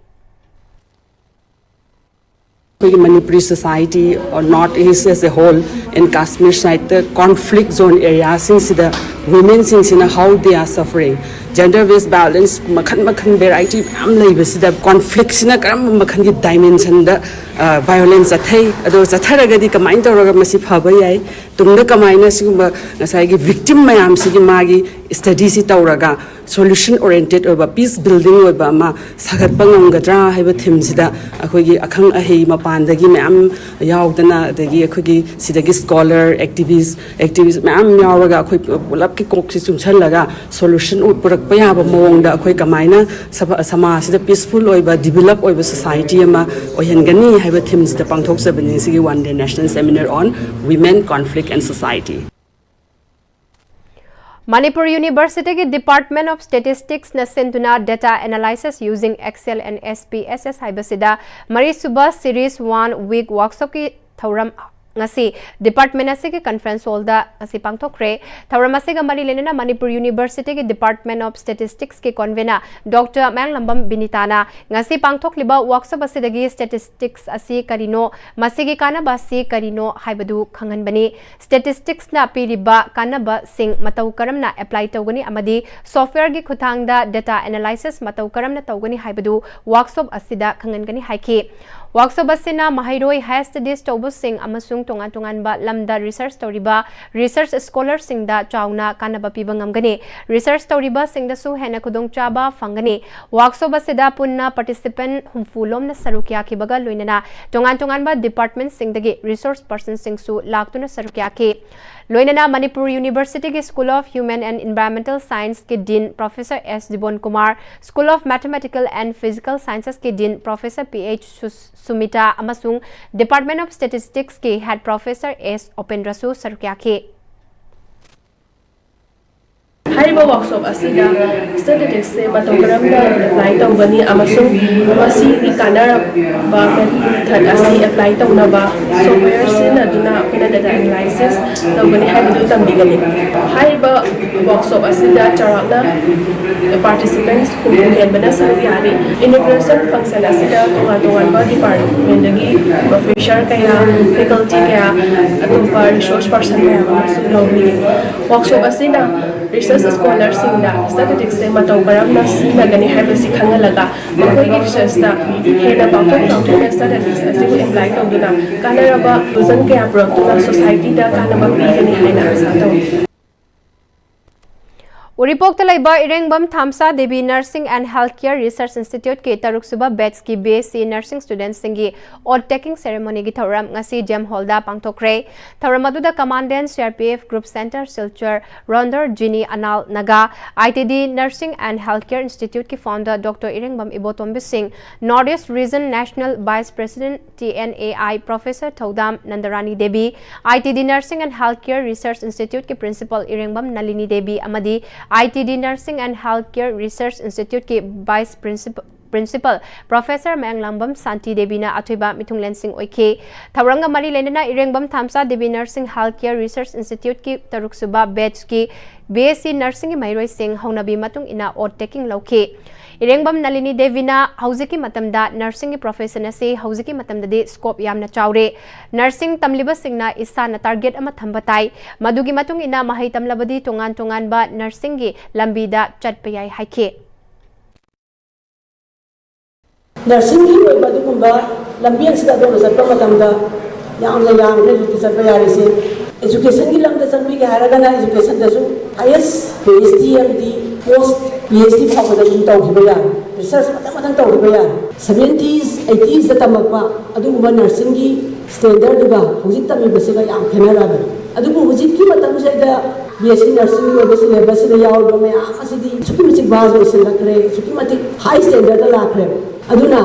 ꯑꯩꯈꯣꯏꯒꯤ Manipuri society or North East as a whole in Kashmir side conflict zone areaꯁꯤꯡꯁꯤꯗ Womenꯁꯤꯡꯁꯤꯅ how they are suffering, gender based violence ꯃꯈꯜ ꯃꯈꯜ variety ꯃꯌꯥꯝ ꯂꯩꯕꯁꯤꯗ conflictꯁꯤꯅ ꯀꯔꯝꯕ ꯃꯈꯜꯒꯤ dimensionꯗ violence ꯆꯠꯊꯩ, ꯑꯗꯣ ꯆꯠꯊꯔꯒꯗꯤ ꯀꯃꯥꯏꯅ ꯇꯧꯔꯒ ꯃꯁꯤ ꯐꯕ ꯌꯥꯏ, ꯇꯨꯡꯗ ꯀꯃꯥꯏꯅ ꯁꯤꯒꯨꯝꯕ ꯉꯁꯥꯏꯒꯤ victim ꯃꯌꯥꯝꯁꯤꯒꯤ ꯃꯥꯒꯤ studyꯁꯤ ꯇꯧꯔꯒ solution oriented ꯑꯣꯏꯕ, peace building ꯑꯣꯏꯕ ꯑꯃ ꯁꯥꯒꯠꯄ ꯉꯝꯒꯗ꯭ꯔꯥ ꯍꯥꯏꯕ themeꯁꯤꯗ ꯑꯩꯈꯣꯏꯒꯤ ꯑꯈꯪ ꯑꯍꯩ ꯃꯄꯥꯟꯗꯒꯤ ꯃꯌꯥꯝ ꯌꯥꯎꯗꯅ, ꯑꯗꯒꯤ ꯑꯩꯈꯣꯏꯒꯤ ꯁꯤꯗꯒꯤ scholar, activist, activist ꯃꯌꯥꯝ ꯌꯥꯎꯔꯒ ꯑꯩꯈꯣꯏ ꯄꯨꯂꯞꯀꯤ ꯀꯣꯛꯁꯤ ꯆꯨꯡꯁꯜꯂꯒ solution ꯄꯨꯔꯛꯄ ꯌꯥꯕ ꯃꯑꯣꯡꯗ ꯑꯩꯈꯣꯏ ꯀꯃꯥꯏꯅ ꯁꯃꯥꯖꯁꯤꯗ peaceful ꯑꯣꯏꯕ, develop ꯑꯣꯏꯕ society ꯑꯃ ꯑꯣꯏꯍꯟꯒꯅꯤ ꯍꯥꯏꯕ themeꯁꯤꯗ ꯄꯥꯡꯊꯣꯛꯆꯕꯅꯤ ꯁꯤꯒꯤ one day national seminar on women, conflict and society꯫ Manipur Universityꯒꯤ Department of Statisticsꯅ ꯁꯤꯟꯗꯨꯅ Data Analysis Using Excel and SPSS ꯍꯥꯏꯕꯁꯤꯗ ꯃꯔꯤꯁꯨꯕ Series one Week Workshopꯀꯤ ꯊꯧꯔꯝ ꯉꯁꯤ department ꯑꯁꯤꯒꯤ conference hallꯗ ꯉꯁꯤ ꯄꯥꯡꯊꯣꯛꯈ꯭ꯔꯦ꯫ ꯊꯧꯔꯝ ꯑꯁꯤꯒ ꯃꯔꯤ ꯂꯩꯅꯅ Manipur Universityꯒꯤ Department of Statisticsꯀꯤ convener Doctor ꯃꯌꯥꯡꯂꯝꯕꯝ ꯕꯤꯅꯤꯇꯥꯅ ꯉꯁꯤ ꯄꯥꯡꯊꯣꯛꯂꯤꯕ workshop ꯑꯁꯤꯗꯒꯤ statistics ꯑꯁꯤ ꯀꯔꯤꯅꯣ, ꯃꯁꯤꯒꯤ ꯀꯥꯟꯅꯕ ꯑꯁꯤ ꯀꯔꯤꯅꯣ ꯍꯥꯏꯕꯗꯨ ꯈꯪꯍꯟꯕꯅꯤ꯫ Statisticsꯅ ꯄꯤꯔꯤꯕ ꯀꯥꯟꯅꯕꯁꯤꯡ ꯃꯇꯧ ꯀꯔꯝꯅ apply ꯇꯧꯒꯅꯤ ꯑꯃꯗꯤ softwareꯒꯤ ꯈꯨꯠꯊꯥꯡꯗ data analysis ꯃꯇꯧ ꯀꯔꯝꯅ ꯇꯧꯒꯅꯤ ꯍꯥꯏꯕꯗꯨ workshop ꯑꯁꯤꯗ ꯈꯪꯍꯟꯒꯅꯤ ꯍꯥꯏꯈꯤ꯫ Workshop ꯑꯁꯤꯅ ꯃꯍꯩꯔꯣꯏ, higher studies ꯇꯧꯕꯁꯤꯡ ꯑꯃꯁꯨꯡ ꯇꯣꯉꯥꯟ ꯇꯣꯉꯥꯟꯕ ꯂꯝꯗ research ꯇꯧꯔꯤꯕ research scholarꯁꯤꯡꯗ ꯆꯥꯎꯅ ꯀꯥꯟꯅꯕ ꯄꯤꯕ ꯉꯝꯒꯅꯤ꯫ Research ꯇꯧꯔꯤꯕꯁꯤꯡꯗꯁꯨ ꯍꯦꯟꯅ ꯈꯨꯗꯣꯡꯆꯥꯕ ꯐꯪꯒꯅꯤ꯫ Workshop ꯑꯁꯤꯗ ꯄꯨꯟꯅ participant ꯍꯨꯝꯐꯨ ꯂꯣꯝꯅ ꯁꯔꯨꯛ ꯌꯥꯈꯤꯕꯒ ꯂꯣꯏꯅꯅ ꯇꯣꯉꯥꯟ ꯇꯣꯉꯥꯟꯕ departmentꯁꯤꯡꯗꯒꯤ resource personꯁꯤꯡꯁꯨ ꯂꯥꯛꯇꯨꯅ ꯁꯔꯨꯛ ꯌꯥꯈꯤ꯫ ꯂꯣꯏꯅꯅ Manipur Universityꯒꯤ School of Human and Environmental Scienceꯀꯤ Dean Professor S ꯖꯤꯕꯣꯟ Kumar, School of Mathematical and Physical Sciencesꯀꯤ Dean Professor Ph ꯁꯨ- ꯁꯨꯃꯤꯇꯥ ꯑꯃꯁꯨꯡ Department of Statisticsꯀꯤ Head Professor S ꯎꯄꯦꯟꯗ꯭ꯔꯁꯨ ꯁꯔꯨꯛ ꯌꯥꯈꯤ꯫ ꯍꯥꯏꯔꯤꯕ ꯋꯥꯔꯛꯁꯣꯞ ꯑꯁꯤꯗ ꯁ꯭ꯇꯦꯇꯤꯁꯇꯤꯛꯁꯁꯦ ꯃꯇꯧ ꯀꯔꯝꯅ ꯑꯦꯄ꯭ꯂꯥꯏ ꯇꯧꯒꯅꯤ ꯑꯃꯁꯨꯡ ꯃꯁꯤꯒꯤ ꯀꯥꯟꯅꯔꯕ ꯃꯦꯊꯗ ꯑꯁꯤ ꯑꯦꯄ꯭ꯂꯥꯏ ꯇꯧꯅꯕ ꯁꯣꯐꯋꯦꯌꯔ ꯁꯤꯖꯤꯟꯅꯗꯨꯅ ꯑꯩꯈꯣꯏꯅ ꯗꯦꯇꯥ ꯑꯦꯅꯥꯂꯥꯏꯁꯤꯁ ꯇꯧꯒꯅꯤ ꯍꯥꯏꯕꯗꯨ ꯇꯝꯕꯤꯒꯅꯤ꯫ ꯍꯥꯏꯔꯤꯕ ꯋꯥꯔꯛꯁꯣꯞ ꯑꯁꯤꯗ ꯆꯥꯎꯔꯥꯛꯅ ꯄꯥꯔꯇꯤꯁꯤꯄꯦꯟꯠꯁ ꯍꯨꯝꯐꯨ ꯍꯦꯟꯕꯅ ꯁꯔꯨꯛ ꯌꯥꯔꯤ꯫ ꯏꯅꯣꯒ꯭ꯔꯦꯁꯟ ꯐꯪꯁꯟ ꯑꯁꯤꯗ ꯇꯣꯉꯥꯟ ꯇꯣꯉꯥꯟꯕ ꯗꯤꯄꯥꯔꯠꯃꯦꯟꯗꯒꯤ ꯄ꯭ꯔꯣꯐꯦꯁꯔ ꯀꯌꯥ, ꯐꯦꯀꯜꯇꯤ ꯀꯌꯥ, ꯑꯇꯣꯞꯄ ꯔꯤꯁꯣꯔꯁ ꯄꯥꯔꯁꯟ ꯃꯌꯥꯝ ꯑꯃꯁꯨ ꯌꯥꯎꯕꯤꯔꯤ꯫ ꯋꯥꯔꯛꯁꯣꯞ ꯑꯁꯤꯅ ꯔꯤꯁꯔꯁ ꯁ꯭ꯀꯣꯂꯔꯁꯤꯡꯗ ꯁ꯭ꯇꯦꯇꯤꯁꯇꯤꯛꯁꯁꯦ ꯃꯇꯧ ꯀꯔꯝꯅ ꯁꯤꯖꯤꯟꯅꯒꯅꯤ ꯍꯥꯏꯕꯁꯤ ꯈꯪꯍꯜꯂꯒ ꯃꯈꯣꯏꯒꯤ ꯔꯤꯁꯔꯁꯇ ꯍꯦꯟꯅ ꯄꯥꯛꯊꯣꯛ ꯆꯥꯎꯊꯣꯛꯅ ꯁ꯭ꯇꯦꯇꯤꯁꯇꯤꯛꯁ ꯑꯁꯤꯕꯨ ꯑꯦꯄ꯭ꯂꯥꯏ ꯇꯧꯗꯨꯅ ꯀꯥꯟꯅꯔꯕ ꯀꯟꯀ꯭ꯂꯨꯖꯟ ꯀꯌꯥ ꯄꯨꯔꯛꯇꯨꯅ ꯁꯣꯁꯥꯏꯇꯤꯗ ꯀꯥꯟꯅꯕ ꯄꯤꯒꯅꯤ ꯍꯥꯏꯅ ꯑꯥꯁꯥ ꯇꯧꯏ꯫ ꯎꯔꯤꯄꯣꯛꯇ ꯂꯩꯕ Irengbam Thamsa Devi nursing and health care research ꯏꯟꯁꯇꯤꯇ꯭ꯌꯨꯠꯀꯤ ꯇꯔꯨꯛꯁꯨꯕ ꯕꯦꯠꯁꯀꯤ ꯕꯤ ꯑꯦꯁ ꯁꯤ ꯅꯔꯁꯤꯡ ꯁ꯭ꯇꯨꯗꯦꯟꯠꯁꯤꯡꯒꯤ ꯑꯣꯠ ꯇꯦꯀꯤꯡ ꯁꯦꯔꯦꯃꯣꯅꯤꯒꯤ ꯊꯧꯔꯝ ꯉꯁꯤ ꯖꯦꯝ ꯍꯣꯜꯗ ꯄꯥꯡꯊꯣꯛꯈ꯭ꯔꯦ꯫ ꯊꯧꯔꯝ ꯑꯗꯨꯗ commandant C R P F group centre Silchar ꯔꯣꯟꯗꯔ Jini Anal Naga, I T D nursing and health care ꯏꯟꯁꯇꯤꯇ꯭ꯌꯨꯠꯀꯤ founder doctor Irengbam Ibotombi Singh, north east region national vice president T N A I professor Thoudam Nandarani Devi, I T D nursing and health care research ꯏꯟꯁꯇꯤꯇ꯭ꯌꯨꯠꯀꯤ principal Irengbam Nalini Devi ꯑꯃꯗꯤ I T D nursing and health care research ꯏꯟꯁꯇꯤꯇ꯭ꯌꯨꯠꯀꯤ vice principal-, principal professor Mayanglambam ꯁꯥꯟꯇꯤ ꯗꯦꯕꯤꯅ ꯑꯊꯣꯏꯕ ꯃꯤꯊꯨꯡꯂꯦꯟꯁꯤꯡ ꯑꯣꯏꯈꯤ꯫ ꯊꯧꯔꯝꯒ ꯃꯔꯤ ꯂꯩꯅꯅ Irengbam Thamsa Devi nursing health care research ꯏꯟꯁꯇꯤꯇ꯭ꯌꯨꯠꯀꯤ ꯇꯔꯨꯛꯁꯨꯕ ꯕꯦꯠꯁꯀꯤ ꯕꯤ ꯑꯦꯁ ꯁꯤ ꯅꯔꯁꯤꯡꯒꯤ ꯃꯍꯩꯔꯣꯏꯁꯤꯡ ꯍꯧꯅꯕꯤ ꯃꯇꯨꯡ ꯏꯟꯅ ꯑꯣꯠ ꯇꯦꯀꯤꯡ ꯂꯧꯈꯤ꯫ ꯏꯔꯦꯡꯕꯝ ꯅꯂꯤꯅꯤ ꯗꯦꯕꯤꯅ ꯍꯧꯖꯤꯛꯀꯤ ꯃꯇꯝꯗ ꯅꯔꯁꯤꯡꯒꯤ ꯄ꯭ꯔꯣꯐꯦꯁꯟ ꯑꯁꯤ ꯍꯧꯖꯤꯛꯀꯤ ꯃꯇꯝꯗꯗꯤ ꯁ꯭ꯀꯣꯞ ꯌꯥꯝꯅ ꯆꯥꯎꯔꯦ꯫ ꯅꯔꯁꯤꯡ ꯇꯝꯂꯤꯕꯁꯤꯡꯅ ꯏꯁꯥꯅ ꯇꯥꯔꯒꯦꯠ ꯑꯃ ꯊꯝꯕ ꯇꯥꯏ꯫ ꯃꯗꯨꯒꯤ ꯃꯇꯨꯡ ꯏꯟꯅ ꯃꯍꯩ ꯇꯝꯂꯕꯗꯤ ꯇꯣꯉꯥꯟ ꯇꯣꯉꯥꯟꯕ ꯅꯔꯁꯤꯡꯒꯤ ꯂꯝꯕꯤꯗ ꯆꯠꯄ ꯌꯥꯏ ꯍꯥꯏꯈꯤ꯫ ꯅꯔꯁꯤꯡꯒꯤ ꯑꯣꯏꯕ ꯑꯗꯨꯒꯨꯝꯕ ꯂꯝꯕꯤ ꯑꯁꯤꯗ ꯑꯗꯣꯝꯅ ꯆꯠꯄ ꯃꯇꯝꯗ ꯌꯥꯝꯅ ꯌꯥꯝꯈ꯭ꯔꯦ ꯍꯧꯖꯤꯛꯇꯤ ꯆꯠꯄ ꯌꯥꯔꯤꯁꯦ꯫ ꯑꯦꯖꯨꯀꯦꯁꯟꯒꯤ ꯂꯝꯗ ꯆꯪꯕꯤꯒꯦ ꯍꯥꯏꯔꯒꯅ ꯑꯦꯖꯨꯀꯦꯁꯟꯗꯁꯨ ꯍꯥꯏꯌꯦꯁ ꯄꯤ ꯑꯩꯆ ꯗꯤ ꯑꯃꯗꯤ ꯄꯣꯁ ꯄꯤ ꯑꯩꯆ ꯗꯤ ꯐꯥꯎꯕꯗ ꯑꯗꯨꯝ ꯇꯧꯈꯤꯕ ꯌꯥꯔꯦ꯫ ꯔꯤꯁꯔꯁ ꯃꯊꯪ ꯃꯊꯪ ꯇꯧꯈꯤꯕ ꯌꯥꯔꯦ꯫ ꯁꯚꯦꯟꯇꯤꯁ ꯑꯩꯠꯇꯤꯁꯇ ꯇꯝꯃꯛꯄ ꯑꯗꯨꯒꯨꯝꯕ ꯅꯔꯁꯤꯡꯒꯤ ꯁ꯭ꯇꯦꯟꯗꯔꯗꯨꯒ ꯍꯧꯖꯤꯛ ꯇꯝꯃꯤꯕꯁꯤꯒ ꯌꯥꯝ ꯈꯦꯠꯅꯔꯕꯅꯤ꯫ ꯑꯗꯨꯕꯨ ꯍꯧꯖꯤꯛꯀꯤ ꯃꯇꯝꯁꯤꯗ ꯕꯤ ꯑꯦꯁ ꯁꯤ ꯅꯔꯁꯤꯡꯒꯤ ꯑꯣꯏꯕ ꯁꯤꯂꯦꯕꯁꯁꯤꯗ ꯌꯥꯎꯔꯤꯕ ꯃꯌꯥꯝ ꯑꯁꯤꯗꯤ ꯑꯁꯨꯛꯀꯤ ꯃꯇꯤꯛ ꯚꯥꯁ ꯑꯣꯏꯁꯤꯜꯂꯛꯈ꯭ꯔꯦ, ꯑꯁꯨꯛꯀꯤ ꯃꯇꯤꯛ ꯍꯥꯏ ꯁ꯭ꯇꯦꯟꯗꯔꯗ ꯂꯥꯛꯈ꯭ꯔꯦ꯫ ꯑꯗꯨꯅ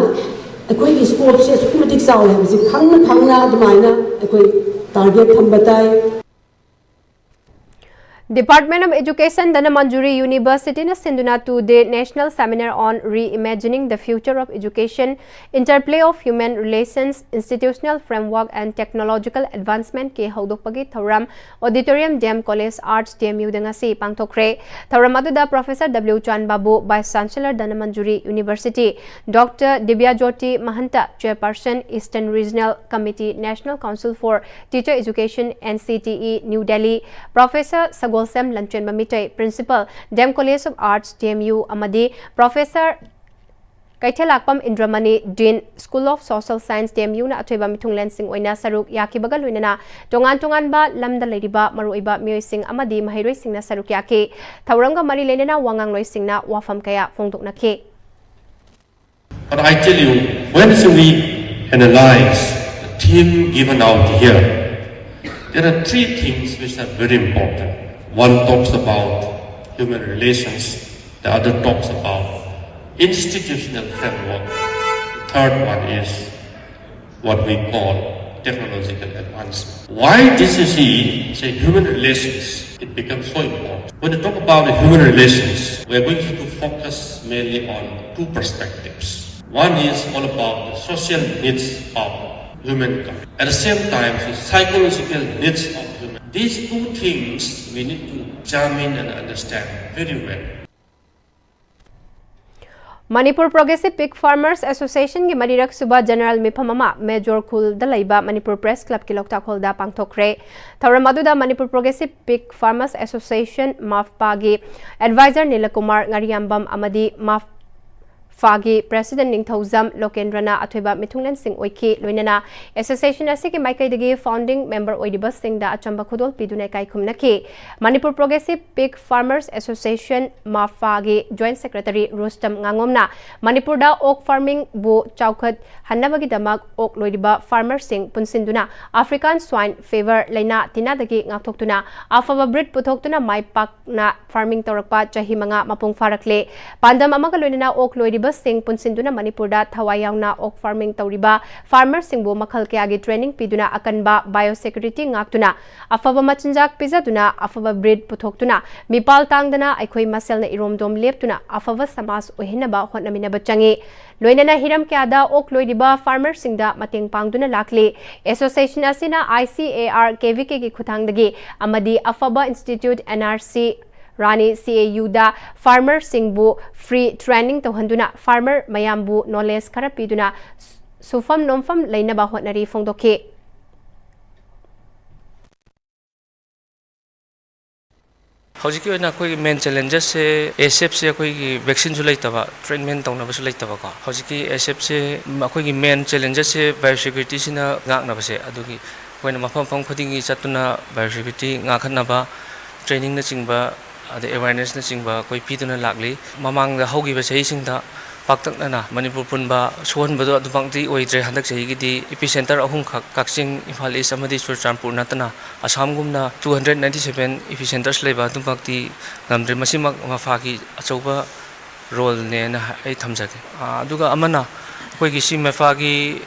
ꯑꯩꯈꯣꯏꯒꯤ ꯁ꯭ꯀꯣꯞꯁꯦ ꯑꯁꯨꯛꯀꯤ ꯃꯇꯤꯛ ꯆꯥꯎꯋꯦ ꯍꯥꯏꯕꯁꯤ ꯈꯪꯅ ꯈꯪꯅ ꯑꯗꯨꯃꯥꯏꯅ ꯑꯩꯈꯣꯏ ꯇꯥꯔꯒꯦꯠ ꯊꯝꯕ ꯇꯥꯏ꯫ Department of Education, Dhanamanjuri University ꯅ ꯁꯤꯟꯗꯨꯅ two day National Seminar on Reimagining the Future of Education, Interplay of Human Relations, Institutional Framework and Technological Advancement ꯀꯤ ꯍꯧꯗꯣꯛꯄꯒꯤ ꯊꯧꯔꯝ Auditorium D M College Arts D M U ꯗ ꯉꯁꯤ ꯄꯥꯡꯊꯣꯛꯈ꯭ꯔꯦ꯫ ꯊꯧꯔꯝ ꯑꯗꯨꯗ Professor W ꯆꯥꯟꯕꯥꯕꯨ, Vice Chancellor Dhanamanjuri University, Doctor Dibyajyoti Mahanta, Chairperson, Eastern Regional Committee, National Council for Teacher Education, N C T E, New Delhi, Professor Sagolsem Lanchonbam Mitoi, Principal, D M College of Arts, D M U, ꯑꯃꯗꯤ Professor ꯀꯩꯊꯦꯜꯂꯥꯛꯄꯝ ꯏꯟꯗ꯭ꯔꯃꯅꯤ, Dean, School of Social Science, D M U ꯅ ꯑꯊꯣꯏꯕ ꯃꯤꯊꯨꯡꯂꯦꯟꯁꯤꯡ ꯑꯣꯏꯅ ꯁꯔꯨꯛ ꯌꯥꯈꯤꯕꯒ ꯂꯣꯏꯅꯅ ꯇꯣꯉꯥꯟ ꯇꯣꯉꯥꯟꯕ ꯂꯝꯗ ꯂꯩꯔꯤꯕ ꯃꯔꯨꯑꯣꯏꯕ ꯃꯤꯑꯣꯏꯁꯤꯡ ꯑꯃꯗꯤ ꯃꯍꯩꯔꯣꯏꯁꯤꯡꯅ ꯁꯔꯨꯛ ꯌꯥꯈꯤ꯫ ꯊꯧꯔꯝꯒ ꯃꯔꯤ ꯂꯩꯅꯅ ꯋꯥ ꯉꯥꯡꯂꯣꯏꯁꯤꯡꯅ ꯋꯥꯐꯝ ꯀꯌꯥ ꯐꯣꯡꯗꯣꯛꯅꯈꯤ꯫ But I tell you, when we analyze the theme given out here, there are three things which are very important. One talks about human relations, the other talks about institutional framework, the third one is what we call technological advancement. Why this is, say, human relations, it becomes so important. When you talk about the human relations, we are going to focus mainly on two perspectives. One is all about the social needs of humankind. At the same time, the psychological needs of human. These two things we need to examine and understand very well. Manipur Progressive Pig Farmers Association ꯒꯤ ꯃꯔꯤꯔꯛ ꯁꯨꯕ General ꯃꯤꯐꯝ ꯑꯃ major ꯈꯨꯜꯗ ꯂꯩꯕ Manipur Press Club ꯀꯤ ꯂꯣꯛꯇꯥꯛ ꯍꯣꯜꯗ ꯄꯥꯡꯊꯣꯛꯈ꯭ꯔꯦ꯫ ꯊꯧꯔꯝ ꯑꯗꯨꯗ Manipur Progressive Pig Farmers Association, ꯃꯥꯐꯄꯥꯒꯤ Advisor ꯅꯤꯂꯀꯨꯃꯥꯔ ꯉꯥꯔꯤꯌꯥꯝꯕꯝ ꯑꯃꯗꯤ ꯃꯥꯐꯄꯥꯒꯤ President ꯅꯤꯡꯊꯧꯖꯝ ꯂꯣꯀꯦꯟꯗ꯭ꯔꯅ ꯑꯊꯣꯏꯕ ꯃꯤꯊꯨꯡꯂꯦꯟꯁꯤꯡ ꯑꯣꯏꯈꯤ꯫ ꯂꯣꯏꯅꯅ Association ꯑꯁꯤꯒꯤ ꯃꯥꯏꯀꯩꯗꯒꯤ Founding Member ꯑꯣꯏꯔꯤꯕꯁꯤꯡꯗ ꯑꯆꯝꯕ ꯈꯨꯗꯣꯜ ꯄꯤꯗꯨꯅ ꯏꯀꯥꯏ ꯈꯨꯝꯅꯈꯤ꯫ Manipur Progressive Pig Farmers Association, ꯃꯥꯐꯄꯥꯒꯤ Joint Secretary ꯔꯨꯁꯇꯝ ꯉꯥꯉꯣꯝꯅ ꯃꯅꯤꯄꯨꯔꯗ ꯑꯣꯛ farming ꯕꯨ ꯆꯥꯎꯈꯠꯍꯟꯅꯕꯒꯤꯗꯃꯛ ꯑꯣꯛ ꯂꯣꯏꯔꯤꯕ farmer ꯁꯤꯡ ꯄꯨꯟꯁꯤꯟꯗꯨꯅ African Swine Fever ꯂꯥꯏꯅꯥ ꯇꯤꯟꯅꯗꯒꯤ ꯉꯥꯛꯊꯣꯛꯇꯨꯅ ꯑꯐꯕ breed ꯄꯨꯊꯣꯛꯇꯨꯅ ꯃꯥꯏ ꯄꯥꯛꯅ farming ꯇꯧꯔꯛꯄ ꯆꯍꯤ ꯃꯉꯥ ꯃꯄꯨꯡ ꯐꯥꯔꯛꯂꯦ꯫ ꯄꯥꯟꯗꯝ ꯑꯃꯒ ꯂꯣꯏꯅꯅ ꯑꯣꯛ ꯂꯣꯏꯔꯤꯕ ꯁꯤꯡ ꯄꯨꯟꯁꯤꯟꯗꯨꯅ ꯃꯅꯤꯄꯨꯔꯗ ꯊꯋꯥꯏ ꯌꯥꯎꯅ ꯑꯣꯛ ꯐꯥꯔꯃꯤꯡ ꯇꯧꯔꯤꯕ ꯐꯥꯔꯃꯔꯁꯤꯡꯕꯨ ꯃꯈꯜ ꯀꯌꯥꯒꯤ ꯇ꯭ꯔꯦꯅꯤꯡ ꯄꯤꯗꯨꯅ ꯑꯀꯟꯕ ꯕꯥꯏꯑꯣꯁꯦꯀ꯭ꯌꯨꯔꯤꯇꯤ ꯉꯥꯛꯇꯨꯅ ꯑꯐꯕ ꯃꯆꯤꯟꯖꯥꯛ ꯄꯤꯖꯗꯨꯅ ꯑꯐꯕ ꯕ꯭ꯔꯤꯗ ꯄꯨꯊꯣꯛꯇꯨꯅ ꯃꯤꯄꯥꯜ ꯇꯥꯡꯗꯅ ꯑꯩꯈꯣꯏ ꯃꯁꯦꯜꯅ ꯏꯔꯣꯝꯗꯣꯝ ꯂꯦꯞꯇꯨꯅ ꯑꯐꯕ ꯁꯃꯥꯖ ꯑꯣꯏꯍꯟꯅꯕ ꯍꯣꯠꯅꯃꯤꯟꯅꯕ ꯆꯪꯏ꯫ ꯂꯣꯏꯅꯅ ꯍꯤꯔꯝ ꯀꯌꯥꯗ ꯑꯣꯛ ꯂꯣꯏꯔꯤꯕ ꯐꯥꯔꯃꯔꯁꯤꯡꯗ ꯃꯇꯦꯡ ꯄꯥꯡꯗꯨꯅ ꯂꯥꯛꯂꯤ꯫ ꯑꯦꯁꯣꯁꯤꯌꯦꯁꯟ ꯑꯁꯤꯅ ICAR KVKꯒꯤ ꯈꯨꯠꯊꯥꯡꯗꯒꯤ ꯑꯃꯗꯤ ꯑꯐꯕ ꯏꯟꯁꯇꯤꯇ꯭ꯌꯨꯠ NRC ꯔꯥꯅꯤ CAUꯗ ꯐꯥꯔꯃꯔꯁꯤꯡꯕꯨ ꯐ꯭ꯔꯤ ꯇ꯭ꯔꯦꯅꯤꯡ ꯇꯧꯍꯟꯗꯨꯅ ꯐꯥꯔꯃꯔ ꯃꯌꯥꯝꯕꯨ ꯅꯣꯂꯦꯖ ꯈꯔ ꯄꯤꯗꯨꯅ ꯁꯨꯐꯝ ꯅꯣꯝꯐꯝ ꯂꯩꯅꯕ ꯍꯣꯠꯅꯔꯤ ꯐꯣꯡꯗꯣꯛꯈꯤ꯫ ꯍꯧꯖꯤꯛꯀꯤ ꯑꯣꯏꯅ ꯑꯩꯈꯣꯏꯒꯤ ꯃꯦꯟ ꯆꯦꯂꯦꯟꯖꯦꯁꯁꯦ, ꯑꯦꯁ ꯑꯦꯐꯁꯦ ꯑꯩꯈꯣꯏꯒꯤ ꯚꯦꯛꯁꯤꯟꯁꯨ ꯂꯩꯇꯕ, ꯇ꯭ꯔꯤꯠꯃꯦꯟ ꯇꯧꯅꯕꯁꯨ ꯂꯩꯇꯕꯀꯣ꯫ ꯍꯧꯖꯤꯛꯀꯤ ꯑꯦꯁ ꯑꯦꯐꯁꯦ ꯑꯩꯈꯣꯏꯒꯤ ꯃꯦꯟ ꯆꯦꯂꯦꯟꯖꯦꯁꯁꯦ ꯕꯥꯏꯑꯣꯁꯦꯀ꯭ꯌꯨꯔꯤꯇꯤꯁꯤꯅ ꯉꯥꯛꯅꯕꯁꯦ, ꯑꯗꯨꯒꯤ ꯑꯩꯈꯣꯏꯅ ꯃꯐꯝ ꯃꯐꯝ ꯈꯨꯗꯤꯡꯒꯤ ꯆꯠꯇꯨꯅ ꯕꯥꯏꯑꯣꯁꯦꯀ꯭ꯌꯨꯔꯤꯇꯤ ꯉꯥꯛꯍꯟꯅꯕ ꯇ꯭ꯔꯦꯅꯤꯡꯅꯆꯤꯡꯕ ꯑꯗꯩ ꯑꯦꯋꯦꯔꯅꯦꯁꯅꯆꯤꯡꯕ ꯑꯩꯈꯣꯏ ꯄꯤꯗꯨꯅ ꯂꯥꯛꯂꯤ꯫ ꯃꯃꯥꯡꯗ ꯍꯧꯈꯤꯕ ꯆꯍꯤꯁꯤꯡꯗ ꯄꯥꯛꯇꯛꯅꯅ ꯃꯅꯤꯄꯨꯔ ꯄꯨꯟꯕ ꯁꯣꯛꯍꯟꯕꯗꯣ ꯑꯗꯨꯃꯛꯇꯤ ꯑꯣꯏꯗ꯭ꯔꯦ꯫ ꯍꯟꯗꯛ ꯆꯍꯤꯒꯤꯗꯤ ꯏꯄꯤ ꯁꯦꯟꯇꯔ ꯑꯍꯨꯝꯈꯛ, ꯀꯛꯆꯤꯡ, ꯏꯝꯐꯥꯜ ꯏꯁ ꯑꯃꯗꯤ ꯆꯨꯔꯆꯥꯟꯄꯨꯔ ꯅꯠꯇꯅ ꯑꯁꯥꯝꯒꯨꯝꯅ two hundred ninety seven ꯏꯄꯤ ꯁꯦꯟꯇꯔꯁ ꯂꯩꯕ ꯑꯗꯨꯃꯛꯇꯤ ꯉꯝꯗ꯭ꯔꯦ꯫ ꯃꯁꯤꯃꯛ ꯃꯐꯥꯒꯤ ꯑꯆꯧꯕ ꯔꯣꯜꯅꯦꯅ ꯑꯩ ꯊꯝꯖꯒꯦ꯫ ꯑꯥ, ꯑꯗꯨꯒ ꯑꯃꯅ ꯑꯩꯈꯣꯏꯒꯤ ꯁꯤ ꯃꯦꯐꯥꯒꯤ,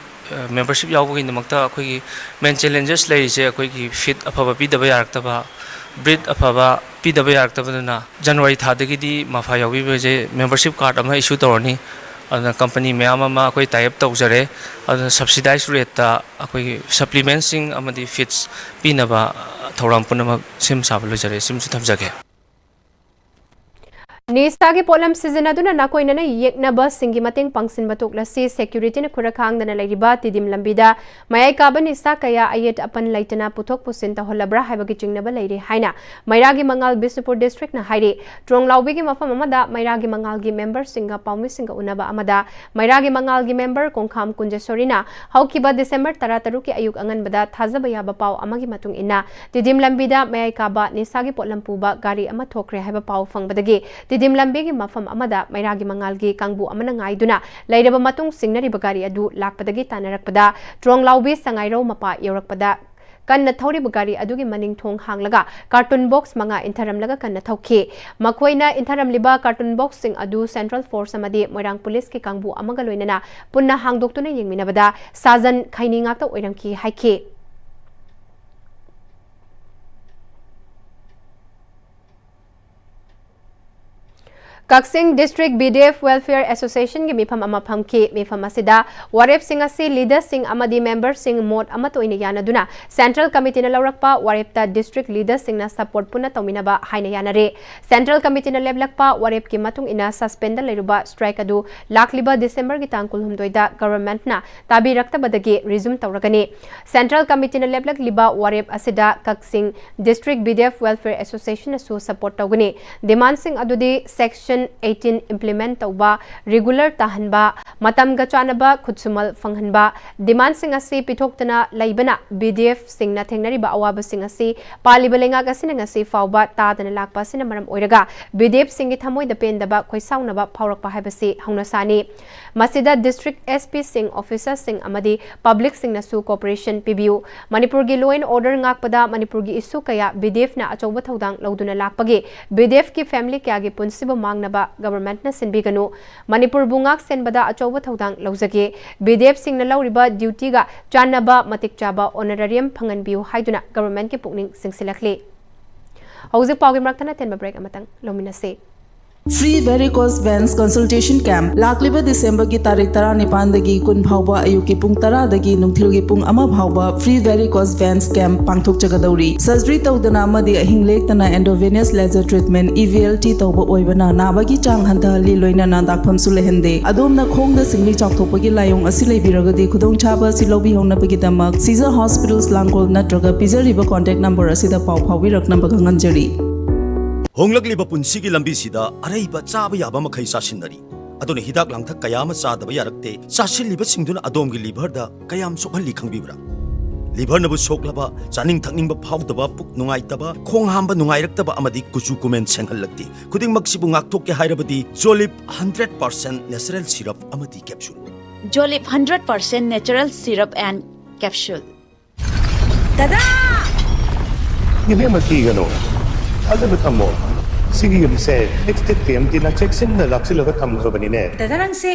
ꯑ, ꯃꯦꯝꯕꯔꯁꯤꯞ ꯌꯥꯎꯕꯒꯤꯗꯃꯛꯇ ꯑꯩꯈꯣꯏꯒꯤ ꯃꯦꯟ ꯆꯦꯂꯦꯟꯖꯦꯁ ꯂꯩꯔꯤꯁꯦ, ꯑꯩꯈꯣꯏꯒꯤ ꯐꯤꯠ ꯑꯐꯕ ꯄꯤꯗꯕ ꯌꯥꯔꯛꯇꯕ, ꯕ꯭ꯔꯤꯠ ꯑꯐꯕ ꯄꯤꯗꯕ ꯌꯥꯔꯛꯇꯕꯗꯨꯅ ꯖꯅꯋꯥꯔꯤ ꯊꯥꯗꯒꯤꯗꯤ ꯃꯐꯥ ꯌꯥꯎꯕꯤꯕꯁꯦ ꯃꯦꯝꯕꯔꯁꯤꯞ ꯀꯥꯔꯗ ꯑꯃ ꯏꯁꯨ ꯇꯧꯔꯅꯤ꯫ ꯑꯗꯨꯅ ꯀꯝꯄꯅꯤ ꯃꯌꯥꯝ ꯑꯃ ꯑꯩꯈꯣꯏ ꯇꯥꯏ ꯑꯞ ꯇꯧꯖꯔꯦ꯫ ꯑꯗꯨꯅ ꯁꯕꯁꯤꯗꯥꯏꯁ ꯔꯦꯠꯇ ꯑꯩꯈꯣꯏꯒꯤ ꯁꯄ꯭ꯂꯤꯃꯦꯟꯁꯤꯡ ꯑꯃꯗꯤ ꯐꯤꯠꯁ ꯄꯤꯅꯕ ꯊꯧꯔꯥꯡ ꯄꯨꯝꯅꯃꯛ ꯁꯦꯝ ꯁꯥꯕ ꯂꯣꯏꯖꯔꯦ꯫ ꯁꯤꯃꯁꯨ ꯊꯝꯖꯒꯦ꯫ ꯅꯤꯁꯥꯒꯤ ꯄꯣꯠꯂꯝ ꯁꯤꯖꯤꯟꯅꯗꯨꯅ ꯅꯥꯀꯣꯏꯅꯅ ꯌꯦꯛꯅꯕꯁꯤꯡꯒꯤ ꯃꯇꯦꯡ ꯄꯥꯡꯁꯤꯟꯕ ꯇꯣꯛꯂꯁꯤ꯫ ꯁꯦꯀ꯭ꯌꯨꯔꯤꯇꯤꯅ ꯈꯨꯔꯈꯥꯡꯗꯅ ꯂꯩꯔꯤꯕ ꯇꯤꯗꯤꯝ ꯂꯝꯕꯤꯗ ꯃꯌꯥꯏ ꯀꯥꯕ ꯅꯤꯁꯥ ꯀꯌꯥ ꯑꯌꯦꯠ ꯑꯄꯟ ꯂꯩꯇꯅ ꯄꯨꯊꯣꯛ ꯄꯨꯁꯤꯟ ꯇꯧꯍꯜꯂꯕ꯭ꯔꯥ ꯍꯥꯏꯕꯒꯤ ꯆꯤꯡꯅꯕ ꯂꯩꯔꯤ ꯍꯥꯏꯅ ꯃꯩꯔꯥꯒꯤ ꯃꯉꯥꯜ ꯕꯤꯁꯅꯨꯄꯨꯔ ꯗꯤꯁꯇ꯭ꯔꯤꯛꯅ ꯍꯥꯏꯔꯤ꯫ ꯇ꯭ꯔꯣꯡꯂꯥꯎꯕꯤꯒꯤ ꯃꯐꯝ ꯑꯃꯗ ꯃꯩꯔꯥꯒꯤ ꯃꯉꯥꯜꯒꯤ ꯃꯦꯝꯕꯔꯁꯤꯡꯒ ꯄꯥꯎꯃꯤꯁꯤꯡꯒ ꯎꯅꯕ ꯑꯃꯗ ꯃꯩꯔꯥꯒꯤ ꯃꯉꯥꯜꯒꯤ ꯃꯦꯝꯕꯔ ꯀꯣꯡꯈꯥꯝ ꯀꯨꯟꯖꯦꯁꯣꯔꯤꯅ ꯍꯧꯈꯤꯕ ꯗꯤꯁꯦꯝꯕꯔ ꯇꯔꯥꯇꯔꯨꯛꯀꯤ ꯑꯌꯨꯛ ꯑꯉꯟꯕꯗ ꯊꯥꯖꯕ ꯌꯥꯕ ꯄꯥꯎ ꯑꯃꯒꯤ ꯃꯇꯨꯡ ꯏꯟꯅ ꯇꯤꯗꯤꯝ ꯂꯝꯕꯤꯗ ꯃꯌꯥꯏ ꯀꯥꯕ ꯅꯤꯁꯥꯒꯤ ꯄꯣꯠꯂꯝ ꯄꯨꯕ ꯒꯥꯔꯤ ꯑꯃ ꯊꯣꯛꯈ꯭ꯔꯦ ꯍꯥꯏꯕ ꯄꯥꯎ ꯐꯪꯕꯗꯒꯤ ꯇꯤꯗꯤꯝ ꯂꯝꯕꯤꯒꯤ ꯃꯐꯝ ꯑꯃꯗ ꯃꯩꯔꯥꯒꯤ ꯃꯉꯥꯜꯒꯤ ꯀꯥꯡꯕꯨ ꯑꯃꯅ ꯉꯥꯏꯗꯨꯅ ꯂꯩꯔꯕ ꯃꯇꯨꯡ ꯆꯤꯡꯅꯔꯤꯕ ꯒꯥꯔꯤ ꯑꯗꯨ ꯂꯥꯛꯄꯗꯒꯤ ꯇꯥꯟꯅꯔꯛꯄꯗ ꯇ꯭ꯔꯣꯡꯂꯥꯎꯕꯤ ꯁꯉꯥꯏꯔꯧ ꯃꯄꯥ ꯌꯧꯔꯛꯄꯗ ꯀꯟꯅ ꯊꯧꯔꯤꯕ ꯒꯥꯔꯤ ꯑꯗꯨꯒꯤ ꯃꯅꯤꯡ ꯊꯣꯡ ꯍꯥꯡꯂꯒ carton box ꯃꯉꯥ ꯏꯟꯊꯔꯝꯂꯒ ꯀꯟꯅ ꯊꯧꯈꯤ꯫ ꯃꯈꯣꯏꯅ ꯏꯟꯊꯔꯝꯂꯤꯕ carton boxꯁꯤꯡ ꯑꯗꯨ Central Force ꯑꯃꯗꯤ ꯃꯣꯏꯔꯥꯡ Policeꯀꯤ ꯀꯥꯡꯕꯨ ꯑꯃꯒ ꯂꯣꯏꯅꯅ ꯄꯨꯟꯅ ꯍꯥꯡꯗꯣꯛꯇꯨꯅ ꯌꯦꯡꯃꯤꯟꯅꯕꯗ ꯁꯥꯖꯟ ꯈꯩꯅꯤ ꯉꯥꯛꯇ ꯑꯣꯏꯔꯝꯈꯤ ꯍꯥꯏꯈꯤ꯫ ꯀꯛꯆꯤꯡ District BDF Welfare Associationꯒꯤ ꯃꯤꯐꯝ ꯑꯃ ꯐꯝꯈꯤ꯫ ꯃꯤꯐꯝ ꯑꯁꯤꯗ ꯋꯥꯔꯦꯞꯁꯤꯡ ꯑꯁꯤ leaderꯁꯤꯡ ꯑꯃꯗꯤ memberꯁꯤꯡ ꯃꯣꯠ ꯑꯃꯠꯇ ꯑꯣꯏꯅ ꯌꯥꯅꯗꯨꯅ Central Committeeꯅ ꯂꯧꯔꯛꯄ ꯋꯥꯔꯦꯞꯇ district leaderꯁꯤꯡꯅ support ꯄꯨꯟꯅ ꯇꯧꯃꯤꯟꯅꯕ ꯍꯥꯏꯅ ꯌꯥꯅꯔꯦ꯫ Central Committeeꯅ ꯂꯦꯞꯂꯛꯄ ꯋꯥꯔꯦꯞꯀꯤ ꯃꯇꯨꯡ ꯏꯟꯅ suspendꯗ ꯂꯩꯔꯨꯕ strike ꯑꯗꯨ ꯂꯥꯛꯂꯤꯕ Decemberꯒꯤ ꯇꯥꯡ ꯀꯨꯟꯍꯨꯝꯗꯣꯏꯗ governmentꯅ ꯇꯥꯕꯤꯔꯛꯇꯕꯗꯒꯤ resume ꯇꯧꯔꯒꯅꯤ꯫ Central Committeeꯅ ꯂꯦꯞꯂꯛꯂꯤꯕ ꯋꯥꯔꯦꯞ ꯑꯁꯤꯗ ꯀꯛꯆꯤꯡ District BDF Welfare Associationꯅꯁꯨ support ꯇꯧꯒꯅꯤ꯫ Demandꯁꯤꯡ ꯑꯗꯨꯗꯤ Section eighteen implement ꯇꯧꯕ, regular ꯇꯥꯍꯟꯕ, ꯃꯇꯝꯒ ꯆꯥꯟꯅꯕ ꯈꯨꯠꯁꯨꯃꯜ ꯐꯪꯍꯟꯕ, demandꯁꯤꯡ ꯑꯁꯤ ꯄꯤꯊꯣꯛꯇꯅ ꯂꯩꯕꯅ BDFꯁꯤꯡꯅ ꯊꯦꯡꯅꯔꯤꯕ ꯑꯋꯥꯕꯁꯤꯡ ꯑꯁꯤ ꯄꯥꯜꯂꯤꯕ ꯂꯩꯉꯥꯛ ꯑꯁꯤꯅ ꯉꯁꯤ ꯐꯥꯎꯕ ꯇꯥꯗꯅ ꯂꯥꯛꯄ ꯑꯁꯤꯅ ꯃꯔꯝ ꯑꯣꯏꯔꯒ BDFꯁꯤꯡꯒꯤ ꯊꯃꯣꯏꯗ ꯄꯦꯟꯗꯕ, ꯈꯣꯏꯁꯥꯎꯅꯕ ꯐꯥꯎꯔꯛꯄ ꯍꯥꯏꯕꯁꯤ ꯍꯧꯅꯁꯥꯅꯤ꯫ ꯃꯁꯤꯗ district SPꯁꯤꯡ, officerꯁꯤꯡ ꯑꯃꯗꯤ publicꯁꯤꯡꯅꯁꯨ cooperation ꯄꯤꯕꯤꯌꯨ꯫ ꯃꯅꯤꯄꯨꯔꯒꯤ law and order ꯉꯥꯛꯄꯗ ꯃꯅꯤꯄꯨꯔꯒꯤ issue ꯀꯌꯥ BDFꯅ ꯑꯆꯧꯕ ꯊꯧꯗꯥꯡ ꯂꯧꯗꯨꯅ ꯂꯥꯛꯄꯒꯤ BDFꯀꯤ family ꯀꯌꯥꯒꯤ ꯄꯨꯟꯁꯤꯕꯨ ꯃꯥꯡꯅꯕ governmentꯅ ꯁꯤꯟꯕꯤꯒꯅꯨ꯫ ꯃꯅꯤꯄꯨꯔꯕꯨ ꯉꯥꯛ ꯁꯦꯟꯕꯗ ꯑꯆꯧꯕ ꯊꯧꯗꯥꯡ ꯂꯧꯖꯒꯦ꯫ BDFꯁꯤꯡꯅ ꯂꯧꯔꯤꯕ dutyꯒ ꯆꯥꯟꯅꯕ ꯃꯇꯤꯛ ꯆꯥꯕ honorarium ꯐꯪꯍꯟꯕꯤꯌꯨ ꯍꯥꯏꯗꯨꯅ governmentꯀꯤ ꯄꯨꯛꯅꯤꯡ ꯆꯤꯡꯁꯤꯜꯂꯛꯂꯤ꯫ ꯍꯧꯖꯤꯛ ꯄꯥꯎꯒꯤ ꯃꯔꯛꯇ ꯑꯇꯦꯟꯕ break ꯑꯃꯇꯪ ꯂꯧꯃꯤꯟꯅꯁꯤ꯫ Free Varicose Veins Consultation Camp ꯂꯥꯛꯂꯤꯕ Decemberꯒꯤ ꯇꯥꯔꯤꯛ ꯇꯔꯥꯅꯤꯄꯥꯟꯗꯒꯤ ꯀꯨꯟ ꯐꯥꯎꯕ ꯑꯌꯨꯛꯀꯤ ꯄꯨꯡ ꯇꯔꯥꯗꯒꯤ ꯅꯨꯡꯊꯤꯜꯒꯤ ꯄꯨꯡ ꯑꯃ ꯐꯥꯎꯕ Free Varicose Veins Camp ꯄꯥꯡꯊꯣꯛꯆꯒꯗꯧꯔꯤ꯫ Surgery ꯇꯧꯗꯅ ꯑꯃꯗꯤ ꯑꯍꯤꯡ ꯂꯦꯛꯇꯅ intravenous laser treatment, EVLT, ꯇꯧꯕ ꯑꯣꯏꯕꯅ ꯅꯥꯕꯒꯤ ꯆꯥꯡ ꯍꯟꯊꯍꯜꯂꯤ, ꯂꯣꯏꯅꯅ ꯗꯥꯛꯐꯝꯁꯨ ꯂꯩꯍꯟꯗꯦ꯫ ꯑꯗꯣꯝꯅ ꯈꯣꯡꯗ ꯁꯤꯡꯂꯤ ꯆꯥꯎꯊꯣꯛꯄꯒꯤ ꯂꯥꯏꯑꯣꯡ ꯑꯁꯤ ꯂꯩꯕꯤꯔꯒꯗꯤ ꯈꯨꯗꯣꯡꯆꯥꯕ ꯑꯁꯤ ꯂꯧꯕꯤꯍꯧꯅꯕꯒꯤꯗꯃꯛ Caesar Hospitals ꯂꯥꯡꯒꯣꯜ ꯅꯠꯇ꯭ꯔꯒ ꯄꯤꯖꯔꯤꯕ contact number ꯑꯁꯤꯗ ꯄꯥꯎ ꯐꯥꯎꯕꯤꯔꯛꯅꯕ ꯈꯪꯍꯟꯖꯔꯤ꯫ ꯍꯣꯡꯂꯛꯂꯤꯕ ꯄꯨꯟꯁꯤꯒꯤ ꯂꯝꯕꯤꯁꯤꯗ ꯑꯔꯩꯕ ꯆꯥꯕ ꯌꯥꯕ ꯃꯈꯩ ꯆꯥꯁꯤꯟꯅꯔꯤ꯫ ꯑꯗꯨꯅ ꯍꯤꯗꯥꯛ ꯂꯥꯡꯊꯛ ꯀꯌꯥ ꯑꯃ ꯆꯥꯗꯕ ꯌꯥꯔꯛꯇꯦ꯫ ꯆꯥꯁꯤꯜꯂꯤꯕꯁꯤꯡꯗꯨꯅ ꯑꯗꯣꯝꯒꯤ liverꯗ ꯀꯌꯥꯝ ꯁꯣꯛꯍꯜꯂꯤ ꯈꯪꯕꯤꯕ꯭ꯔꯥ? Liverꯅꯕꯨ ꯁꯣꯛꯂꯕ, ꯆꯥꯅꯤꯡ ꯊꯛꯅꯤꯡꯕ ꯐꯥꯎꯗꯕ, ꯄꯨꯛ ꯅꯨꯡꯉꯥꯏꯇꯕ, ꯈꯣꯡ ꯍꯥꯝꯕ ꯅꯨꯡꯉꯥꯏꯔꯛꯇꯕ ꯑꯃꯗꯤ ꯀꯨꯆꯨ ꯀꯨꯃꯦꯟ ꯁꯦꯡꯍꯜꯂꯛꯇꯦ꯫ ꯈꯨꯗꯤꯡꯃꯛꯁꯤꯕꯨ ꯉꯥꯛꯊꯣꯛꯀꯦ ꯍꯥꯏꯔꯕꯗꯤ Jolib hundred percent natural syrup ꯑꯃꯗꯤ capsule꯫ Jolib hundred percent natural syrup and capsule꯫ ꯏꯕꯦꯝꯃ, ꯀꯤꯒꯅꯨ, ꯊꯥꯖꯕ ꯊꯝꯃꯣ꯫ ꯁꯤꯒꯤ ꯌꯨꯝꯁꯦ ꯑꯦꯛꯁ ꯇꯦꯛ ꯇꯤ ꯑꯦꯝ ꯇꯤꯅ ꯆꯦꯛꯁꯤꯟꯅ ꯂꯥꯛꯁꯤꯜꯂꯒ ꯊꯝꯈ꯭ꯔꯕꯅꯤꯅꯦ꯫ ꯗꯗꯥ, ꯅꯪꯁꯦ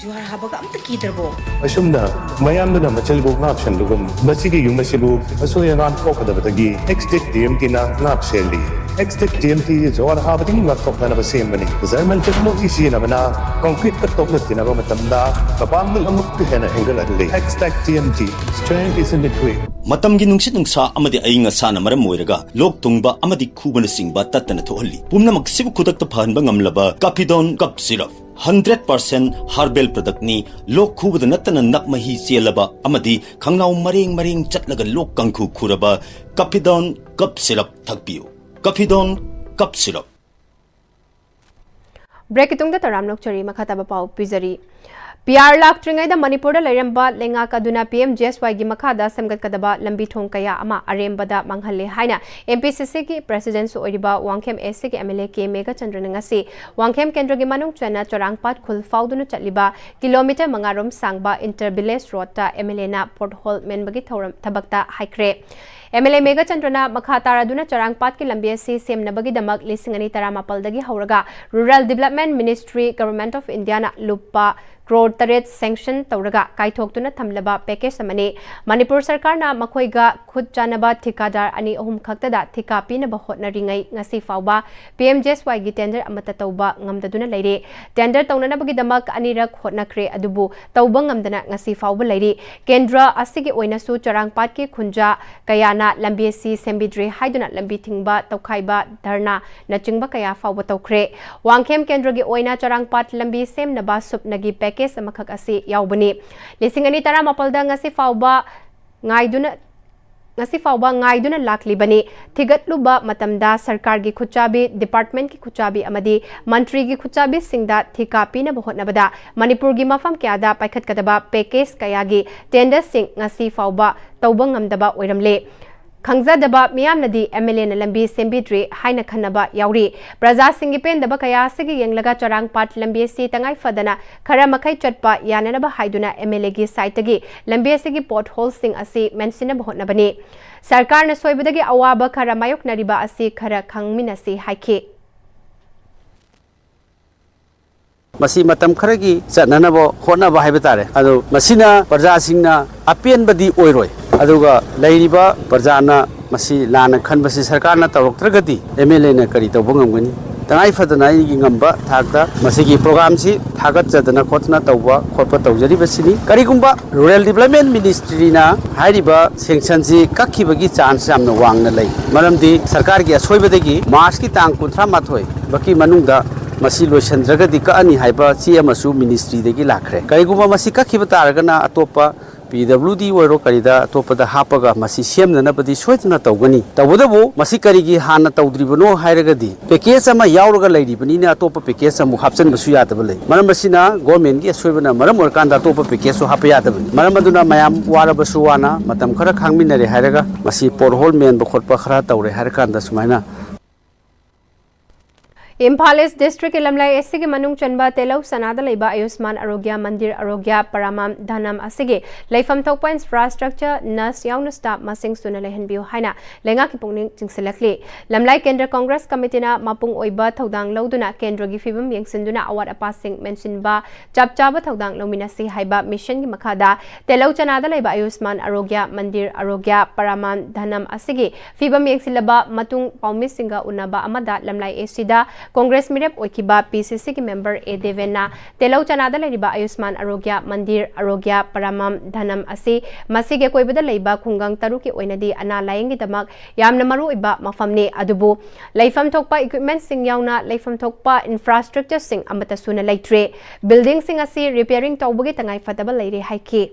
ꯖꯨꯍꯥꯔ ꯍꯥꯕꯒ ꯑꯝꯇ ꯀꯤꯗ꯭ꯔꯕꯣ? ꯑꯁꯨꯝꯅ ꯃꯌꯥꯝꯗꯨꯅ ꯃꯆꯜꯕꯨ ꯉꯥꯛ ꯁꯦꯟꯕꯒꯨꯝ, ꯃꯁꯤꯒꯤ ꯌꯨꯝ ꯑꯁꯤꯕꯨ ꯑꯁꯣꯏ ꯑꯉꯥꯝ ꯊꯣꯛꯀꯗꯕꯗꯒꯤ ꯑꯦꯛꯁ ꯇꯦꯛ ꯇꯤ ꯑꯦꯝ ꯇꯤꯅ ꯉꯥꯛ ꯁꯦꯜꯂꯤ꯫ X tech T M T ꯖꯨꯍꯥꯔ ꯍꯥꯕꯗꯒꯤ ꯉꯥꯛꯊꯣꯛꯅꯅꯕ ꯁꯦꯝꯕꯅꯤ꯫ ꯖꯔꯃꯟ ꯇꯦꯛꯅꯣꯂꯣꯖꯤ ꯁꯤꯖꯤꯟꯅꯕꯅ ꯀꯣꯟꯀ꯭ꯔꯤꯠꯀ ꯇꯣꯛꯂ ꯇꯤꯟꯅꯕ ꯃꯇꯝꯗ ꯃꯄꯥꯡꯒꯜ ꯑꯃꯨꯛꯀ ꯍꯦꯟꯅ ꯍꯦꯟꯒꯠꯍꯜꯂꯤ꯫ X tech T M T, strength is in the grit꯫ ꯃꯇꯝꯒꯤ ꯅꯨꯡꯁꯤꯠ ꯅꯨꯡꯁꯥ ꯑꯃꯗꯤ ꯑꯏꯪ ꯑꯁꯥꯅ ꯃꯔꯝ ꯑꯣꯏꯔꯒ ꯂꯣꯛ ꯊꯨꯡꯕ ꯑꯃꯗꯤ ꯈꯨꯕꯅꯆꯤꯡꯕ ꯇꯠꯇꯅ ꯊꯣꯛꯍꯜꯂꯤ꯫ ꯄꯨꯝꯅꯃꯛꯁꯤꯕꯨ ꯈꯨꯗꯛꯇ ꯐꯍꯟꯕ ꯉꯝꯂꯕ ꯀꯥꯐꯤꯗꯣꯟ ꯀꯞ ꯁꯤꯔꯞ, ꯍꯟꯗ꯭ꯔꯦꯠ ꯄꯥꯔꯁꯦꯟ ꯍꯥꯔꯕꯦꯜ ꯄ꯭ꯔꯗꯛꯅꯤ꯫ ꯂꯣꯛ ꯈꯨꯕꯗ ꯅꯠꯇꯅ ꯅꯞ ꯃꯍꯤ ꯆꯦꯜꯂꯕ ꯑꯃꯗꯤ ꯈꯪꯅꯥꯎ ꯃꯔꯦꯡ ꯃꯔꯦꯡ ꯆꯠꯂꯒ ꯂꯣꯛ ꯀꯥꯡꯈꯨ ꯈꯨꯔꯕ ꯀꯥꯐꯤꯗꯣꯟ ꯀꯞ ꯁꯤꯔꯞ ꯊꯛꯄꯤꯌꯨ꯫ ꯀꯥꯐꯤꯗꯣꯟ ꯀꯞ ꯁꯤꯔꯞ꯫ ꯕ꯭ꯔꯦꯛꯀꯤ ꯇꯨꯡꯗ ꯇꯔꯥꯝ ꯂꯧꯆꯔꯤ, ꯃꯈꯥ ꯇꯥꯕ ꯄꯥꯎ ꯄꯤꯖꯔꯤ꯫ ꯄꯤ ꯑꯥꯔ ꯂꯥꯛꯇ꯭ꯔꯤꯉꯩꯗ ꯃꯅꯤꯄꯨꯔꯗ ꯂꯩꯔꯝꯕ ꯂꯩꯉꯥꯛ ꯑꯗꯨꯅ ꯄꯤ ꯑꯦꯝ ꯖꯤ ꯑꯦꯁ ꯋꯥꯏꯒꯤ ꯃꯈꯥꯗ ꯁꯦꯝꯒꯠꯀꯗꯕ ꯂꯝꯕꯤ ꯊꯣꯡ ꯀꯌꯥ ꯑꯃ ꯑꯔꯦꯝꯕꯗ ꯃꯥꯡꯍꯜꯂꯦ ꯍꯥꯏꯅ ꯑꯦꯝ ꯄꯤ ꯁꯤ ꯁꯤꯒꯤ ꯄ꯭ꯔꯦꯁꯤꯗꯦꯟꯁꯨ ꯑꯣꯏꯔꯤꯕ ꯋꯥꯡꯈꯦꯝ ꯑꯦꯁ ꯁꯤꯒꯤ ꯑꯦꯝ ꯑꯦꯜ ꯑꯦ ꯀꯦ ꯃꯦꯘꯆꯟꯗ꯭ꯔꯅ ꯉꯁꯤ ꯋꯥꯡꯈꯦꯝ ꯀꯦꯟꯗ꯭ꯔꯒꯤ ꯃꯅꯨꯡ ꯆꯟꯅ ꯆꯔꯥꯡꯄꯥꯠ ꯈꯨꯜ ꯐꯥꯎꯗꯨꯅ ꯆꯠꯂꯤꯕ ꯀꯤꯂꯣꯃꯤꯇꯔ ꯃꯉꯥ ꯔꯣꯝ ꯁꯥꯡꯕ ꯏꯟꯇꯔ ꯚꯤꯂꯦꯖ ꯔꯣꯗꯇ ꯑꯦꯝ ꯑꯦꯜ ꯑꯦꯅ ꯄꯣꯠꯍꯣꯜ ꯃꯦꯟꯕꯒꯤ ꯊꯧꯔꯝ ꯊꯕꯛꯇ ꯍꯥꯏꯈ꯭ꯔꯦ꯫ ꯑꯦꯝ ꯑꯦꯜ ꯑꯦ ꯃꯦꯘꯆꯟꯗ꯭ꯔꯅ ꯃꯈꯥ ꯇꯥꯔꯗꯨꯅ ꯆꯔꯥꯡꯄꯥꯠꯀꯤ ꯂꯝꯕꯤ ꯑꯁꯤ ꯁꯦꯝꯅꯕꯒꯤꯗꯃꯛ ꯂꯤꯁꯤꯡ ꯑꯅꯤ ꯇꯔꯥꯃꯥꯄꯜꯗꯒꯤ ꯍꯧꯔꯒ Rural Development Ministry, Government of Indiaꯅ ꯂꯨꯄꯥ ꯀ꯭ꯔꯣꯔ ꯇꯔꯦꯠ ꯁꯦꯡꯁꯟ ꯇꯧꯔꯒ ꯀꯥꯏꯊꯣꯛꯇꯨꯅ ꯊꯝꯂꯕ ꯄꯦꯀꯦꯖ ꯑꯃꯅꯤ꯫ ꯃꯅꯤꯄꯨꯔ ꯁꯔꯀꯥꯔꯅ ꯃꯈꯣꯏꯒ ꯈꯨꯠ ꯆꯥꯟꯅꯕ ꯊꯤꯀꯥꯗꯥꯔ ꯑꯅꯤ ꯑꯍꯨꯝ ꯈꯛꯇꯗ ꯊꯤꯀꯥ ꯄꯤꯅꯕ ꯍꯣꯠꯅꯔꯤꯉꯩ ꯉꯁꯤ ꯐꯥꯎꯕ ꯄꯤ ꯑꯦꯝ ꯖꯤ ꯑꯦꯁ ꯋꯥꯏꯒꯤ ꯇꯦꯟꯗꯔ ꯑꯃꯠꯇ ꯇꯧꯕ ꯉꯝꯗꯗꯨꯅ ꯂꯩꯔꯦ꯫ ꯇꯦꯟꯗꯔ ꯇꯧꯅꯅꯕꯒꯤꯗꯃꯛ ꯑꯅꯤꯔꯛ ꯍꯣꯠꯅꯈ꯭ꯔꯦ, ꯑꯗꯨꯕꯨ ꯇꯧꯕ ꯉꯝꯗꯅ ꯉꯁꯤ ꯐꯥꯎꯕ ꯂꯩꯔꯤ꯫ ꯀꯦꯟꯗ꯭ꯔ ꯑꯁꯤꯒꯤ ꯑꯣꯏꯅꯁꯨ ꯆꯔꯥꯡꯄꯥꯠꯀꯤ ꯈꯨꯟꯖꯥ ꯀꯌꯥꯅ ꯂꯝꯕꯤ ꯑꯁꯤ ꯁꯦꯝꯕꯤꯗ꯭ꯔꯦ ꯍꯥꯏꯗꯨꯅ ꯂꯝꯕꯤ ꯊꯤꯡꯕ, ꯇꯧꯈꯥꯏꯕ, ꯙꯔꯅꯥꯅꯆꯤꯡꯕ ꯀꯌꯥ ꯐꯥꯎꯕ ꯇꯧꯈ꯭ꯔꯦ꯫ ꯋꯥꯡꯈꯦꯝ ꯀꯦꯟꯗ꯭ꯔꯒꯤ ꯑꯣꯏꯅ ꯆꯔꯥꯡꯄꯥꯠ ꯂꯝꯕꯤ ꯁꯦꯝꯅꯕ ꯁꯨꯞꯅꯒꯤ ꯄꯦꯀꯦꯖ ꯑꯃꯈꯛ ꯑꯁꯤ ꯌꯥꯎꯕꯅꯤ꯫ ꯂꯤꯁꯤꯡ ꯑꯅꯤ ꯇꯔꯥꯃꯥꯄꯜꯗ ꯉꯁꯤ ꯐꯥꯎꯕ ꯉꯥꯏꯗꯨꯅ, ꯉꯁꯤ ꯐꯥꯎꯕ ꯉꯥꯏꯗꯨꯅ ꯂꯥꯛꯂꯤꯕꯅꯤ꯫ ꯊꯤꯒꯠꯂꯨꯕ ꯃꯇꯝꯗ ꯁꯔꯀꯥꯔꯒꯤ ꯈꯨꯠꯆꯥꯕꯤ, ꯗꯤꯄꯥꯔꯠꯃꯦꯟꯠꯀꯤ ꯈꯨꯠꯆꯥꯕꯤ ꯑꯃꯗꯤ ꯃꯟꯇ꯭ꯔꯤꯒꯤ ꯈꯨꯠꯆꯥꯕꯤꯁꯤꯡꯗ ꯊꯤꯀꯥ ꯄꯤꯅꯕ ꯍꯣꯠꯅꯕꯗ ꯃꯅꯤꯄꯨꯔꯒꯤ ꯃꯐꯝ ꯀꯌꯥꯗ ꯄꯥꯏꯈꯠꯀꯗꯕ ꯄꯦꯀꯦꯖ ꯀꯌꯥꯒꯤ ꯇꯦꯟꯗꯔꯁꯤꯡ ꯉꯁꯤ ꯐꯥꯎꯕ ꯇꯧꯕ ꯉꯝꯗꯕ ꯑꯣꯏꯔꯝꯂꯦ꯫ ꯈꯪꯖꯗꯕ ꯃꯤꯌꯥꯝꯅꯗꯤ ꯑꯦꯝ ꯑꯦꯜ ꯑꯦꯅ ꯂꯝꯕꯤ ꯁꯦꯝꯕꯤꯗ꯭ꯔꯤ ꯍꯥꯏꯅ ꯈꯟꯅꯕ ꯌꯥꯎꯔꯤ꯫ ꯄ꯭ꯔꯖꯥꯁꯤꯡꯒꯤ ꯄꯦꯟꯗꯕ ꯀꯌꯥ ꯑꯁꯤꯒꯤ ꯌꯦꯡꯂꯒ ꯆꯔꯥꯡꯄꯥꯠ ꯂꯝꯕꯤ ꯑꯁꯤ ꯇꯉꯥꯏ ꯐꯗꯅ ꯈꯔ ꯃꯈꯩ ꯆꯠꯄ ꯌꯥꯅꯅꯕ ꯍꯥꯏꯗꯨꯅ ꯑꯦꯝ ꯑꯦꯜ ꯑꯦꯒꯤ ꯁꯥꯏꯠꯇꯒꯤ ꯂꯝꯕꯤ ꯑꯁꯤꯒꯤ ꯄꯣꯠ ꯍꯣꯜꯁꯤꯡ ꯑꯁꯤ ꯃꯦꯟꯁꯤꯟꯅꯕ ꯍꯣꯠꯅꯕꯅꯤ꯫ ꯁꯔꯀꯥꯔꯅ ꯁꯣꯏꯕꯗꯒꯤ ꯑꯋꯥꯕ ꯈꯔ ꯃꯥꯌꯣꯛꯅꯔꯤꯕ ꯑꯁꯤ ꯈꯔ ꯈꯪꯃꯤꯟꯅꯁꯤ ꯍꯥꯏꯈꯤ꯫ ꯃꯁꯤ ꯃꯇꯝ ꯈꯔꯒꯤ ꯆꯠꯅꯅꯕ ꯍꯣꯠꯅꯕ ꯍꯥꯏꯕ ꯇꯥꯔꯦ꯫ ꯑꯗꯨ ꯃꯁꯤꯅ ꯄ꯭ꯔꯖꯥꯁꯤꯡꯅ ꯑꯄꯦꯟꯕꯗꯤ ꯑꯣꯏꯔꯣꯏ꯫ ꯑꯗꯨꯒ ꯂꯩꯔꯤꯕ ꯄ꯭ꯔꯖꯥꯅ ꯃꯁꯤ ꯂꯥꯟꯅ ꯈꯟꯕꯁꯤ ꯁꯔꯀꯥꯔꯅ ꯇꯧꯔꯛꯇ꯭ꯔꯒꯗꯤ ꯑꯦꯝ ꯑꯦꯜ ꯑꯦꯅ ꯀꯔꯤ ꯇꯧꯕ ꯉꯝꯒꯅꯤ? ꯇꯉꯥꯏ ꯐꯗꯅ ꯑꯩꯒꯤ ꯉꯝꯕ ꯊꯥꯛꯇ ꯃꯁꯤꯒꯤ ꯄ꯭ꯔꯣꯒꯥꯝꯁꯤ ꯊꯥꯒꯠꯆꯗꯅ ꯈꯣꯠꯇꯅ ꯇꯧꯕ ꯈꯣꯠꯄ ꯇꯧꯖꯔꯤꯕꯁꯤꯅꯤ꯫ ꯀꯔꯤꯒꯨꯝꯕ ꯔꯨꯔꯦꯜ ꯗꯤꯕ꯭ꯂꯞꯃꯦꯟ ꯃꯤꯅꯤꯁꯇ꯭ꯔꯤꯅ ꯍꯥꯏꯔꯤꯕ ꯁꯦꯡꯁꯟꯁꯤ ꯀꯛꯈꯤꯕꯒꯤ ꯆꯥꯟꯁ ꯌꯥꯝꯅ ꯋꯥꯡꯅ ꯂꯩ꯫ ꯃꯔꯝꯗꯤ ꯁꯔꯀꯥꯔꯒꯤ ꯑꯁꯣꯏꯕꯗꯒꯤ ꯃꯥꯔꯆꯀꯤ ꯇꯥꯡ ꯀꯨꯟꯊ꯭ꯔꯥ ꯃꯥꯊꯣꯏ ꯐꯥꯎꯒꯤ ꯃꯅꯨꯡꯗ ꯃꯁꯤ ꯂꯣꯏꯁꯤꯟꯗ꯭ꯔꯒꯗꯤ ꯀꯛꯑꯅꯤ ꯍꯥꯏꯕ ꯆꯦ ꯑꯃꯁꯨ ꯃꯤꯅꯤꯁꯇ꯭ꯔꯤꯗꯒꯤ ꯂꯥꯛꯈ꯭ꯔꯦ꯫ ꯀꯔꯤꯒꯨꯝꯕ ꯃꯁꯤ ꯀꯛꯈꯤꯕ ꯇꯥꯔꯒꯅ ꯑꯇꯣꯞꯄ ꯄꯤ ꯗꯕ꯭ꯂꯤꯎ ꯗꯤ ꯑꯣꯏꯔꯣ ꯀꯔꯤꯗ ꯑꯇꯣꯞꯄꯗ ꯍꯥꯞꯄꯒ ꯃꯁꯤ ꯁꯦꯝꯅꯅꯕꯗꯤ ꯁꯣꯏꯗꯅ ꯇꯧꯒꯅꯤ꯫ ꯇꯧꯕꯇꯕꯨ ꯃꯁꯤ ꯀꯔꯤꯒꯤ ꯍꯥꯟꯅ ꯇꯧꯗ꯭ꯔꯤꯕꯅꯣ ꯍꯥꯏꯔꯒꯗꯤ ꯄꯦꯀꯦꯖ ꯑꯃ ꯌꯥꯎꯔꯒ ꯂꯩꯔꯤꯕꯅꯤꯅ ꯑꯇꯣꯞꯄ ꯄꯦꯀꯦꯖ ꯑꯃꯨꯛ ꯍꯥꯞꯆꯤꯟꯕꯁꯨ ꯌꯥꯗꯕ ꯂꯩ꯫ ꯃꯔꯝ ꯑꯁꯤꯅ ꯒꯣꯔꯃꯦꯟꯒꯤ ꯑꯁꯣꯏꯕꯅ ꯃꯔꯝ ꯑꯣꯏꯔꯀꯥꯟꯗ ꯑꯇꯣꯞꯄ ꯄꯦꯀꯦꯖꯁꯨ ꯍꯥꯞꯄ ꯌꯥꯗꯕꯅꯤ꯫ ꯃꯔꯝ ꯑꯗꯨꯅ ꯃꯌꯥꯝ ꯋꯥꯔꯕꯁꯨ ꯋꯥꯅ ꯃꯇꯝ ꯈꯔ ꯈꯥꯡꯃꯤꯟꯅꯔꯦ ꯍꯥꯏꯔꯒ ꯃꯁꯤ ꯄꯣꯠ ꯍꯣꯜ ꯃꯦꯟꯕ ꯈꯣꯠꯄ ꯈꯔ ꯇꯧꯔꯦ ꯍꯥꯏꯔꯀꯥꯟꯗ ꯁꯨꯃꯥꯏꯅ ꯏꯝꯐꯥꯜ ꯏꯁ ꯗꯤꯁꯇ꯭ꯔꯤꯛꯀꯤ ꯂꯝꯂꯩ ꯑꯦꯁ ꯁꯤꯒꯤ ꯃꯅꯨꯡ ꯆꯟꯕ ꯇꯦꯂꯧ ꯆꯅꯥꯗ ꯂꯩꯕ ꯑꯌꯨꯁꯃꯥꯟ ꯑꯥꯔꯣꯒ꯭ꯌ ꯃꯟꯗꯤꯔ ꯑꯥꯔꯣꯒ꯭ꯌ ꯄꯔꯥꯃꯥꯝ ꯙꯅꯝ ꯑꯁꯤꯒꯤ ꯂꯩꯐꯝ ꯊꯣꯛꯄ ꯏꯟꯐ꯭ꯔꯥꯁ꯭ꯇ꯭ꯔꯛꯆꯔ, ꯅꯔꯁ ꯌꯥꯎꯅ ꯁ꯭ꯇꯥꯐ ꯃꯁꯤꯡ ꯁꯨꯅ ꯂꯩꯍꯟꯕꯤꯌꯨ ꯍꯥꯏꯅ ꯂꯩꯉꯥꯛꯀꯤ ꯄꯨꯛꯅꯤꯡ ꯆꯤꯡꯁꯤꯜꯂꯛꯂꯤ꯫ ꯂꯝꯂꯩ ꯀꯦꯟꯗ꯭ꯔ ꯀꯣꯡꯒ꯭ꯔꯦꯁ ꯀꯃꯤꯇꯤꯅ ꯃꯄꯨꯡ ꯑꯣꯏꯕ ꯊꯧꯗꯥꯡ ꯂꯧꯗꯨꯅ ꯀꯦꯟꯗ꯭ꯔꯒꯤ ꯐꯤꯕꯝ ꯌꯦꯡꯁꯤꯟꯗꯨꯅ ꯑꯋꯥꯠ ꯑꯄꯥꯁꯤꯡ ꯃꯦꯟꯁꯤꯟꯕ, ꯆꯞ ꯆꯥꯕ ꯊꯧꯗꯥꯡ ꯂꯧꯃꯤꯟꯅꯁꯤ ꯍꯥꯏꯕ ꯃꯤꯁꯟꯒꯤ ꯃꯈꯥꯗ ꯇꯦꯂꯧ ꯆꯅꯥꯗ ꯂꯩꯕ ꯑꯌꯨꯁꯃꯥꯟ ꯑꯥꯔꯣꯒ꯭ꯌ ꯃꯟꯗꯤꯔ ꯑꯥꯔꯣꯒ꯭ꯌ ꯄꯔꯥꯃꯥꯝ ꯙꯅꯝ ꯑꯁꯤꯒꯤ ꯐꯤꯕꯝ ꯌꯦꯡꯁꯤꯜꯂꯕ ꯃꯇꯨꯡ ꯄꯥꯎꯃꯤꯁꯤꯡꯒ ꯎꯅꯕ ꯑꯃꯗ ꯂꯝꯂꯩ ꯑꯦꯁ ꯁꯤꯗ ꯀꯣꯡꯒ꯭ꯔꯦꯁ ꯃꯤꯔꯦꯞ ꯑꯣꯏꯈꯤꯕ ꯄꯤ ꯁꯤ ꯁꯤꯒꯤ ꯃꯦꯝꯕꯔ ꯑꯦ ꯗꯦꯕꯦꯟꯅ ꯇꯦꯂꯧ ꯆꯅꯥꯗ ꯂꯩꯔꯤꯕ ꯑꯌꯨꯁꯃꯥꯟ ꯑꯥꯔꯣꯒ꯭ꯌ ꯃꯟꯗꯤꯔ ꯑꯥꯔꯣꯒ꯭ꯌ ꯄꯔꯥꯃꯥꯝ ꯙꯅꯝ ꯑꯁꯤ ꯃꯁꯤꯒꯤ ꯑꯀꯣꯏꯕꯗ ꯂꯩꯕ ꯈꯨꯡꯒꯪ ꯇꯔꯨꯛꯀꯤ ꯑꯣꯏꯅꯗꯤ ꯑꯅꯥ ꯂꯥꯌꯦꯡꯒꯤꯗꯃꯛ ꯌꯥꯝꯅ ꯃꯔꯨꯑꯣꯏꯕ ꯃꯐꯝꯅꯤ꯫ ꯑꯗꯨꯕꯨ ꯂꯩꯐꯝ ꯊꯣꯛꯄ ꯏꯀ꯭ꯋꯤꯞꯃꯦꯟꯠꯁꯤꯡ ꯌꯥꯎꯅ ꯂꯩꯐꯝ ꯊꯣꯛꯄ ꯏꯟꯐ꯭ꯔꯥꯁ꯭ꯇ꯭ꯔꯛꯆꯔꯁꯤꯡ ꯑꯃꯠꯇ ꯁꯨꯅ ꯂꯩꯇ꯭ꯔꯦ꯫ ꯕꯤꯜꯗꯤꯡꯁꯤꯡ ꯑꯁꯤ ꯔꯤꯄꯤꯌꯔꯤꯡ ꯇꯧꯕꯒꯤ ꯇꯉꯥꯏ ꯐꯗꯕ ꯂꯩꯔꯦ ꯍꯥꯏꯈꯤ꯫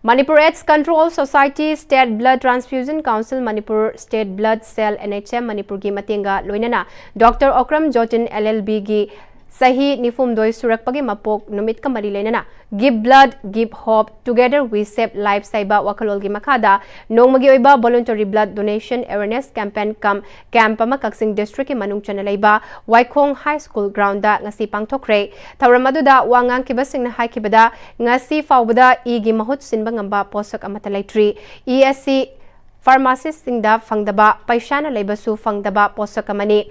Manipur AIDS Control Society, State Blood Transfusion Council Manipur, State Blood Cell, N H M ꯃꯅꯤꯄꯨꯔꯒꯤ ꯃꯇꯦꯡꯒ ꯂꯣꯏꯅꯅ ꯗꯣꯛꯇꯔ ꯑꯣꯀ꯭ꯔꯝ ꯖꯣꯇꯤꯟ ꯑꯦꯜ ꯑꯦꯜ ꯕꯤꯒꯤ ꯆꯍꯤ ꯅꯤꯐꯨꯍꯨꯝꯗꯣꯏ ꯁꯨꯔꯛꯄꯒꯤ ꯃꯄꯣꯛ ꯅꯨꯃꯤꯠꯀ ꯃꯔꯤ ꯂꯩꯅꯅ Give Blood, Give Hope, Together We Save Lives ꯍꯥꯏꯕ ꯋꯥꯈꯜꯂꯣꯟꯒꯤ ꯃꯈꯥꯗ ꯅꯣꯡꯃꯒꯤ ꯑꯣꯏꯕ Voluntary Blood Donation Awareness Campaign cum Camp ꯑꯃ ꯀꯛꯆꯤꯡ District ꯀꯤ ꯃꯅꯨꯡ ꯆꯟꯅ ꯂꯩꯕ ꯋꯥꯏꯈꯣꯡ High School Ground ꯗ ꯉꯁꯤ ꯄꯥꯡꯊꯣꯛꯈ꯭ꯔꯦ꯫ ꯊꯧꯔꯝ ꯑꯗꯨꯗ ꯋꯥ ꯉꯥꯡꯈꯤꯕꯁꯤꯡꯅ ꯍꯥꯏꯈꯤꯕꯗ, ꯉꯁꯤ ꯐꯥꯎꯕꯗ ꯏꯒꯤ ꯃꯍꯨꯠ ꯁꯤꯟꯕ ꯉꯝꯕ ꯄꯣꯠꯁꯛ ꯑꯃꯠꯇ ꯂꯩꯇ꯭ꯔꯤ꯫ ꯏ ꯑꯁꯤ pharmacist ꯁꯤꯡꯗ ꯐꯪꯗꯕ, ꯄꯩꯁꯥꯅ ꯂꯩꯕꯁꯨ ꯐꯪꯗꯕ ꯄꯣꯠꯁꯛ ꯑꯃꯅꯤ꯫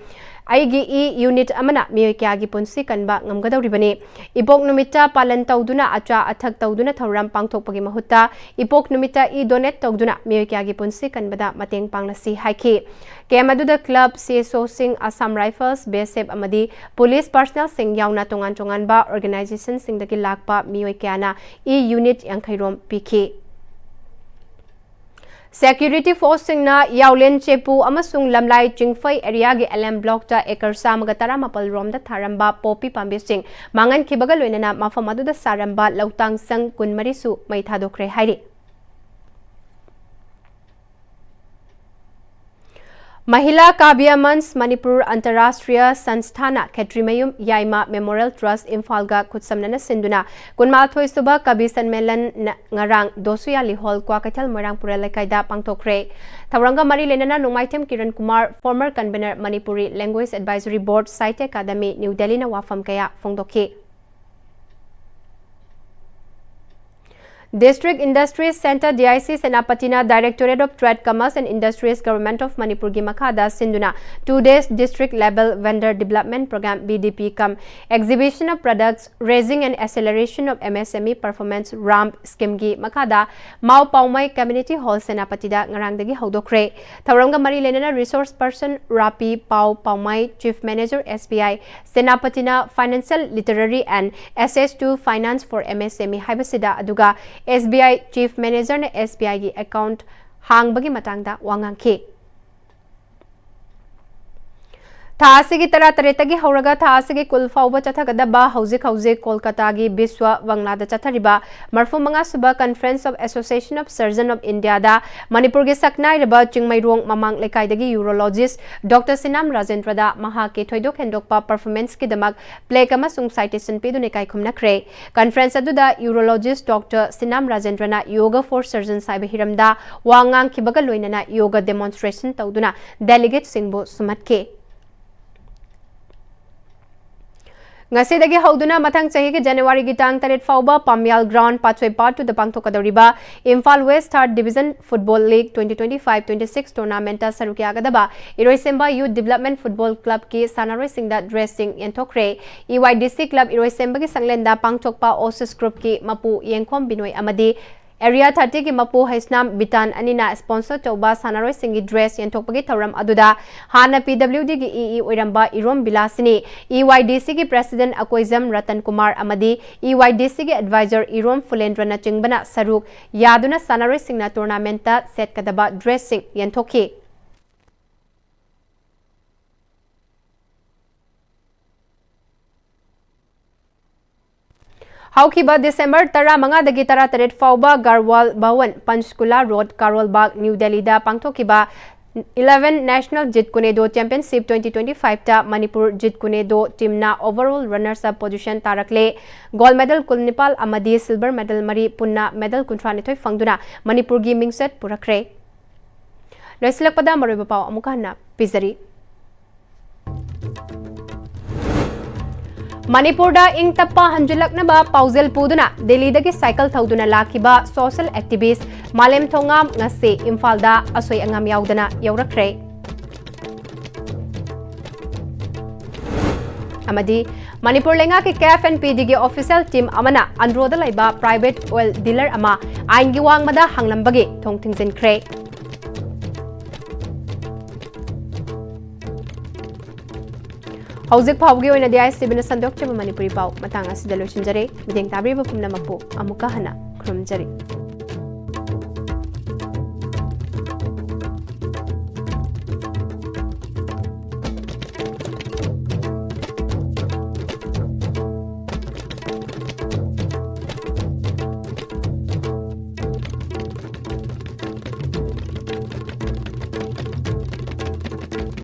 ꯑꯩꯒꯤ ꯏ unit ꯑꯃꯅ ꯃꯤꯑꯣꯏ ꯀꯌꯥꯒꯤ ꯄꯨꯟꯁꯤ ꯀꯟꯕ ꯉꯝꯒꯗꯧꯔꯤꯕꯅꯤ꯫ ꯏꯄꯣꯛ ꯅꯨꯃꯤꯠꯇ ꯄꯥꯂꯟ ꯇꯧꯗꯨꯅ, ꯑꯆꯥ ꯑꯊꯛ ꯇꯧꯗꯨꯅ ꯊꯧꯔꯝ ꯄꯥꯡꯊꯣꯛꯄꯒꯤ ꯃꯍꯨꯠꯇ ꯏꯄꯣꯛ ꯅꯨꯃꯤꯠꯇ ꯏ donate ꯇꯧꯗꯨꯅ ꯃꯤꯑꯣꯏ ꯀꯌꯥꯒꯤ ꯄꯨꯟꯁꯤ ꯀꯟꯕꯗ ꯃꯇꯦꯡ ꯄꯥꯡꯂꯁꯤ ꯍꯥꯏꯈꯤ꯫ Camp ꯑꯗꯨꯗ club, C S O ꯁꯤꯡ, Assam Rifles, B S F ꯑꯃꯗꯤ police personnel ꯁꯤꯡ ꯌꯥꯎꯅ ꯇꯣꯉꯥꯟ ꯇꯣꯉꯥꯟꯕ organization ꯁꯤꯡꯗꯒꯤ ꯂꯥꯛꯄ ꯃꯤꯑꯣꯏ ꯀꯌꯥꯅ ꯏ unit ꯌꯥꯡꯈꯩ ꯔꯣꯝ ꯄꯤꯈꯤ꯫ Security force ꯁꯤꯡꯅ ꯌꯥꯎꯂꯦꯟ ꯆꯦꯄꯨ ꯑꯃꯁꯨꯡ ꯂꯝꯂꯥꯏ ꯆꯤꯡꯐꯩ area ꯒꯤ L M block ꯇ acre ꯆꯥꯝꯃꯒ ꯇꯔꯥꯃꯥꯄꯜ ꯔꯣꯝꯗ ꯊꯥꯔꯝꯕ ꯄꯣꯄꯤ ꯄꯥꯝꯕꯤꯁꯤꯡ ꯃꯥꯡꯍꯟꯈꯤꯕꯒ ꯂꯣꯏꯅꯅ ꯃꯐꯝ ꯑꯗꯨꯗ ꯁꯥꯔꯝꯕ ꯂꯧꯇꯥꯡ ꯁꯪ ꯀꯨꯟꯃꯔꯤꯁꯨ ꯃꯩ ꯊꯥꯗꯣꯛꯈ꯭ꯔꯦ ꯍꯥꯏꯔꯤ꯫ ꯃꯍꯤꯂꯥ ꯀꯥꯕ꯭ꯌ ꯃꯟꯆ ꯃꯅꯤꯄꯨꯔ ꯑꯟꯇꯔꯔꯥꯁꯇ꯭ꯔꯤꯌ ꯁꯟꯁꯊꯥꯅ ꯈꯦꯇ꯭ꯔꯤꯃꯌꯨꯝ ꯌꯥꯏꯃ Memorial Trust ꯏꯝꯐꯥꯜꯒ ꯈꯨꯠꯁꯝꯅꯅ ꯁꯤꯟꯗꯨꯅ ꯀꯨꯟꯃꯥꯊꯣꯏ ꯁꯨꯕ ꯀꯕꯤ ꯁꯟꯃꯦꯂꯟ ꯅ ꯉꯔꯥꯡ ꯗꯣꯁꯨꯌꯥꯂꯤ Hall, ꯀ꯭ꯋꯥꯀꯩꯊꯦꯜ, ꯃꯣꯏꯔꯥꯡ ꯄꯨꯔꯦꯜ ꯂꯩꯀꯥꯏꯗ ꯄꯥꯡꯊꯣꯛꯈ꯭ꯔꯦ꯫ ꯊꯧꯔꯝꯒ ꯃꯔꯤ ꯂꯩꯅꯅ ꯅꯣꯡꯃꯥꯏꯊꯦꯝ Kiran Kumar, former convener Manipuri Language Advisory Board, Sahitya Academy, New Delhi ꯅ ꯋꯥꯐꯝ ꯀꯌꯥ ꯐꯣꯡꯗꯣꯛꯈꯤ꯫ District Industries Centre, D I C, ꯁꯦꯅꯥꯄꯇꯤꯅ Directorate of Trade, Commerce and Industries, Government of Manipur ꯒꯤ ꯃꯈꯥꯗ ꯁꯤꯟꯗꯨꯅ two days District Level Vendor Development Programme, V D P cum Exhibition of Products, Raising and Acceleration of M S M E Performance, RAMP scheme ꯒꯤ ꯃꯈꯥꯗ ꯃꯥꯎ ꯄꯥꯎꯃꯩ Community Hall, ꯁꯦꯅꯥꯄꯇꯤꯗ ꯉꯔꯥꯡꯗꯒꯤ ꯍꯧꯗꯣꯛꯈ꯭ꯔꯦ꯫ ꯊꯧꯔꯝꯒ ꯃꯔꯤ ꯂꯩꯅꯅ resource person ꯔꯥꯄꯤ ꯄꯥꯎ ꯄꯥꯎꯃꯩ, Chief Manager S B I, ꯁꯦꯅꯥꯄꯇꯤꯅ Financial Literacy and Access to Finance for M S M E ꯍꯥꯏꯕꯁꯤꯗ, ꯑꯗꯨꯒ S B I Chief Manager ꯅ S B I ꯒꯤ account ꯍꯥꯡꯕꯒꯤ ꯃꯇꯥꯡꯗ ꯋꯥ ꯉꯥꯡꯈꯤ꯫ ꯊꯥ ꯑꯁꯤꯒꯤ ꯇꯔꯥꯇꯔꯦꯠꯇꯒꯤ ꯍꯧꯔꯒ ꯊꯥ ꯑꯁꯤꯒꯤ ꯀꯨꯟ ꯐꯥꯎꯕ ꯆꯠꯊꯒꯗꯕ ꯍꯧꯖꯤꯛ ꯍꯧꯖꯤꯛ ꯀꯣꯜꯀꯇꯥꯒꯤ ꯕꯤꯁ꯭ꯋ ꯕꯪꯂꯥꯗ ꯆꯠꯊꯔꯤꯕ ꯃꯔꯐꯨ ꯃꯉꯥ ꯁꯨꯕ Conference of Association of Surgeon of Indiaꯗ ꯃꯅꯤꯄꯨꯔꯒꯤ ꯁꯛꯅꯥꯏꯔꯕ ꯆꯤꯡꯃꯩꯔꯣꯡ ꯃꯃꯥꯡ ꯂꯩꯀꯥꯏꯗꯒꯤ urologist Doctor ꯁꯤꯅꯥꯝ ꯔꯥꯖꯦꯟꯗ꯭ꯔꯗ ꯃꯍꯥꯛꯀꯤ ꯊꯣꯏꯗꯣꯛ ꯍꯦꯟꯗꯣꯛꯄ performanceꯀꯤꯗꯃꯛ plaque ꯑꯃꯁꯨꯡ citation ꯄꯤꯗꯨꯅ ꯏꯀꯥꯏ ꯈꯨꯝꯅꯈ꯭ꯔꯦ꯫ Conference ꯑꯗꯨꯗ urologist Doctor ꯁꯤꯅꯥꯝ ꯔꯥꯖꯦꯟꯗ꯭ꯔꯅ Yoga for Surgeons ꯍꯥꯏꯕ ꯍꯤꯔꯝꯗ ꯋꯥ ꯉꯥꯡꯈꯤꯕꯒ ꯂꯣꯏꯅꯅ yoga demonstration ꯇꯧꯗꯨꯅ delegateꯁꯤꯡꯕꯨ ꯁꯨꯝꯍꯠꯈꯤ꯫ ꯉꯁꯤꯗꯒꯤ ꯍꯧꯗꯨꯅ ꯃꯊꯪ ꯆꯍꯤꯒꯤ ꯖꯅꯋꯥꯔꯤꯒꯤ ꯇꯥꯡ ꯇꯔꯦꯠ ꯐꯥꯎꯕ ꯄꯥꯝꯌꯥꯜ ground ꯄꯥꯠꯁꯣꯏ part twoꯗ ꯄꯥꯡꯊꯣꯛꯀꯗꯧꯔꯤꯕ Imphal West Third Division Football League twenty twenty-five twenty-six tournamentꯇ ꯁꯔꯨꯛ ꯌꯥꯒꯗꯕ ꯏꯔꯣꯏꯁꯦꯝꯕ Youth Development Football Clubꯀꯤ ꯁꯥꯟꯅꯔꯣꯏꯁꯤꯡꯗ dressꯁꯤꯡ ꯌꯦꯟꯊꯣꯛꯈ꯭ꯔꯦ꯫ EYDC club ꯏꯔꯣꯏꯁꯦꯝꯕꯒꯤ ꯁꯪꯂꯦꯟꯗ ꯄꯥꯡꯊꯣꯛꯄ Oasis Groupꯀꯤ ꯃꯄꯨ ꯌꯦꯡꯈꯣꯝ ꯕꯤꯅꯣꯏ ꯑꯃꯗꯤ Area thirtyꯒꯤ ꯃꯄꯨ ꯍꯩꯁꯅꯥꯝ ꯕꯤꯇꯥꯟ ꯑꯅꯤꯅ sponsor ꯇꯧꯕ ꯁꯥꯟꯅꯔꯣꯏꯁꯤꯡꯒꯤ dress ꯌꯦꯟꯊꯣꯛꯄꯒꯤ ꯊꯧꯔꯝ ꯑꯗꯨꯗ ꯍꯥꯟꯅ PWDꯒꯤ EE ꯑꯣꯏꯔꯝꯕ ꯏꯔꯣꯝ ꯕꯤꯂꯥꯁꯤꯅꯤ, EYDCꯒꯤ president ꯑꯀꯣꯏꯖꯝ ꯔꯇꯟ ꯀꯨꯃꯥꯔ ꯑꯃꯗꯤ EYDCꯒꯤ advisor ꯏꯔꯣꯝ ꯐꯨꯂꯦꯟꯗ꯭ꯔꯅꯆꯤꯡꯕꯅ ꯁꯔꯨꯛ ꯌꯥꯗꯨꯅ ꯁꯥꯟꯅꯔꯣꯏꯁꯤꯡꯅ tournamentꯇ ꯁꯦꯠꯀꯗꯕ dressꯁꯤꯡ ꯌꯦꯟꯊꯣꯛꯈꯤ꯫ ꯍꯧꯈꯤꯕ December ꯇꯔꯥꯃꯉꯥꯗꯒꯤ ꯇꯔꯥꯇꯔꯦꯠ ꯐꯥꯎꯕ ꯒꯔꯋꯥꯜ ꯚꯋꯟ, ꯄꯟꯆꯀꯨꯂꯥ ꯔꯣꯗ, ꯀꯥꯔꯣꯜ ꯕꯥꯒ, ꯅ꯭ꯌꯨ ꯗꯦꯜꯂꯤꯗ ꯄꯥꯡꯊꯣꯛꯈꯤꯕ eleven National Jit Kunedo Championship twenty twenty-fiveꯇ Manipur Jit Kunedo teamꯅ overall runners up position ꯇꯥꯔꯛꯂꯦ꯫ Gold medal ꯀꯨꯟꯅꯤꯄꯥꯜ ꯑꯃꯗꯤ silver medal ꯃꯔꯤ ꯄꯨꯟꯅ medal ꯀꯨꯟꯊ꯭ꯔꯥꯅꯤꯊꯣꯏ ꯐꯪꯗꯨꯅ ꯃꯅꯤꯄꯨꯔꯒꯤ ꯃꯤꯡꯆꯠ ꯄꯨꯔꯛꯈ꯭ꯔꯦ꯫ ꯂꯣꯏꯁꯤꯜꯂꯛꯄꯗ ꯃꯔꯨꯑꯣꯏꯕ ꯄꯥꯎ ꯑꯃꯨꯛꯀ ꯍꯟꯅ ꯄꯤꯖꯔꯤ꯫ ꯃꯅꯤꯄꯨꯔꯗ ꯏꯪ ꯇꯞꯄ ꯍꯟꯖꯤꯜꯂꯛꯅꯕ ꯄꯥꯎꯖꯦꯜ ꯄꯨꯗꯨꯅ ꯗꯦꯜꯂꯤꯗꯒꯤ cycle ꯊꯧꯗꯨꯅ ꯂꯥꯛꯈꯤꯕ social activist ꯃꯥꯂꯦꯝ ꯊꯣꯉꯥꯝ ꯉꯁꯤ ꯏꯝꯐꯥꯜꯗ ꯑꯁꯣꯏ ꯑꯉꯥꯝ ꯌꯥꯎꯗꯅ ꯌꯧꯔꯛꯈ꯭ꯔꯦ꯫ ꯑꯃꯗꯤ ꯃꯅꯤꯄꯨꯔ ꯂꯩꯉꯥꯛꯀꯤ CAF and PDꯒꯤ official team ꯑꯃꯅ ꯑꯟꯗ꯭ꯔꯣꯗ ꯂꯩꯕ private oil dealer ꯑꯃ ꯑꯥꯏꯟꯒꯤ ꯋꯥꯡꯃꯗ ꯍꯥꯡꯂꯝꯕꯒꯤ ꯊꯣꯡ ꯊꯤꯡꯖꯤꯟꯈ꯭ꯔꯦ꯫ ꯍꯧꯖꯤꯛ ꯐꯥꯎꯕꯒꯤ ꯑꯣꯏꯅꯗꯤ ISTVꯅ ꯁꯟꯗꯣꯛꯆꯕ ꯃꯅꯤꯄꯨꯔꯤ ꯄꯥꯎ ꯃꯇꯥꯡ ꯑꯁꯤꯗ ꯂꯣꯏꯁꯤꯟꯖꯔꯦ꯫ ꯃꯤꯠꯌꯦꯡ ꯇꯥꯕꯤꯔꯤꯕ ꯄꯨꯝꯅꯃꯛꯄꯨ ꯑꯃꯨꯛꯀ ꯍꯟꯅ ꯈꯨꯔꯨꯝꯖꯔꯤ꯫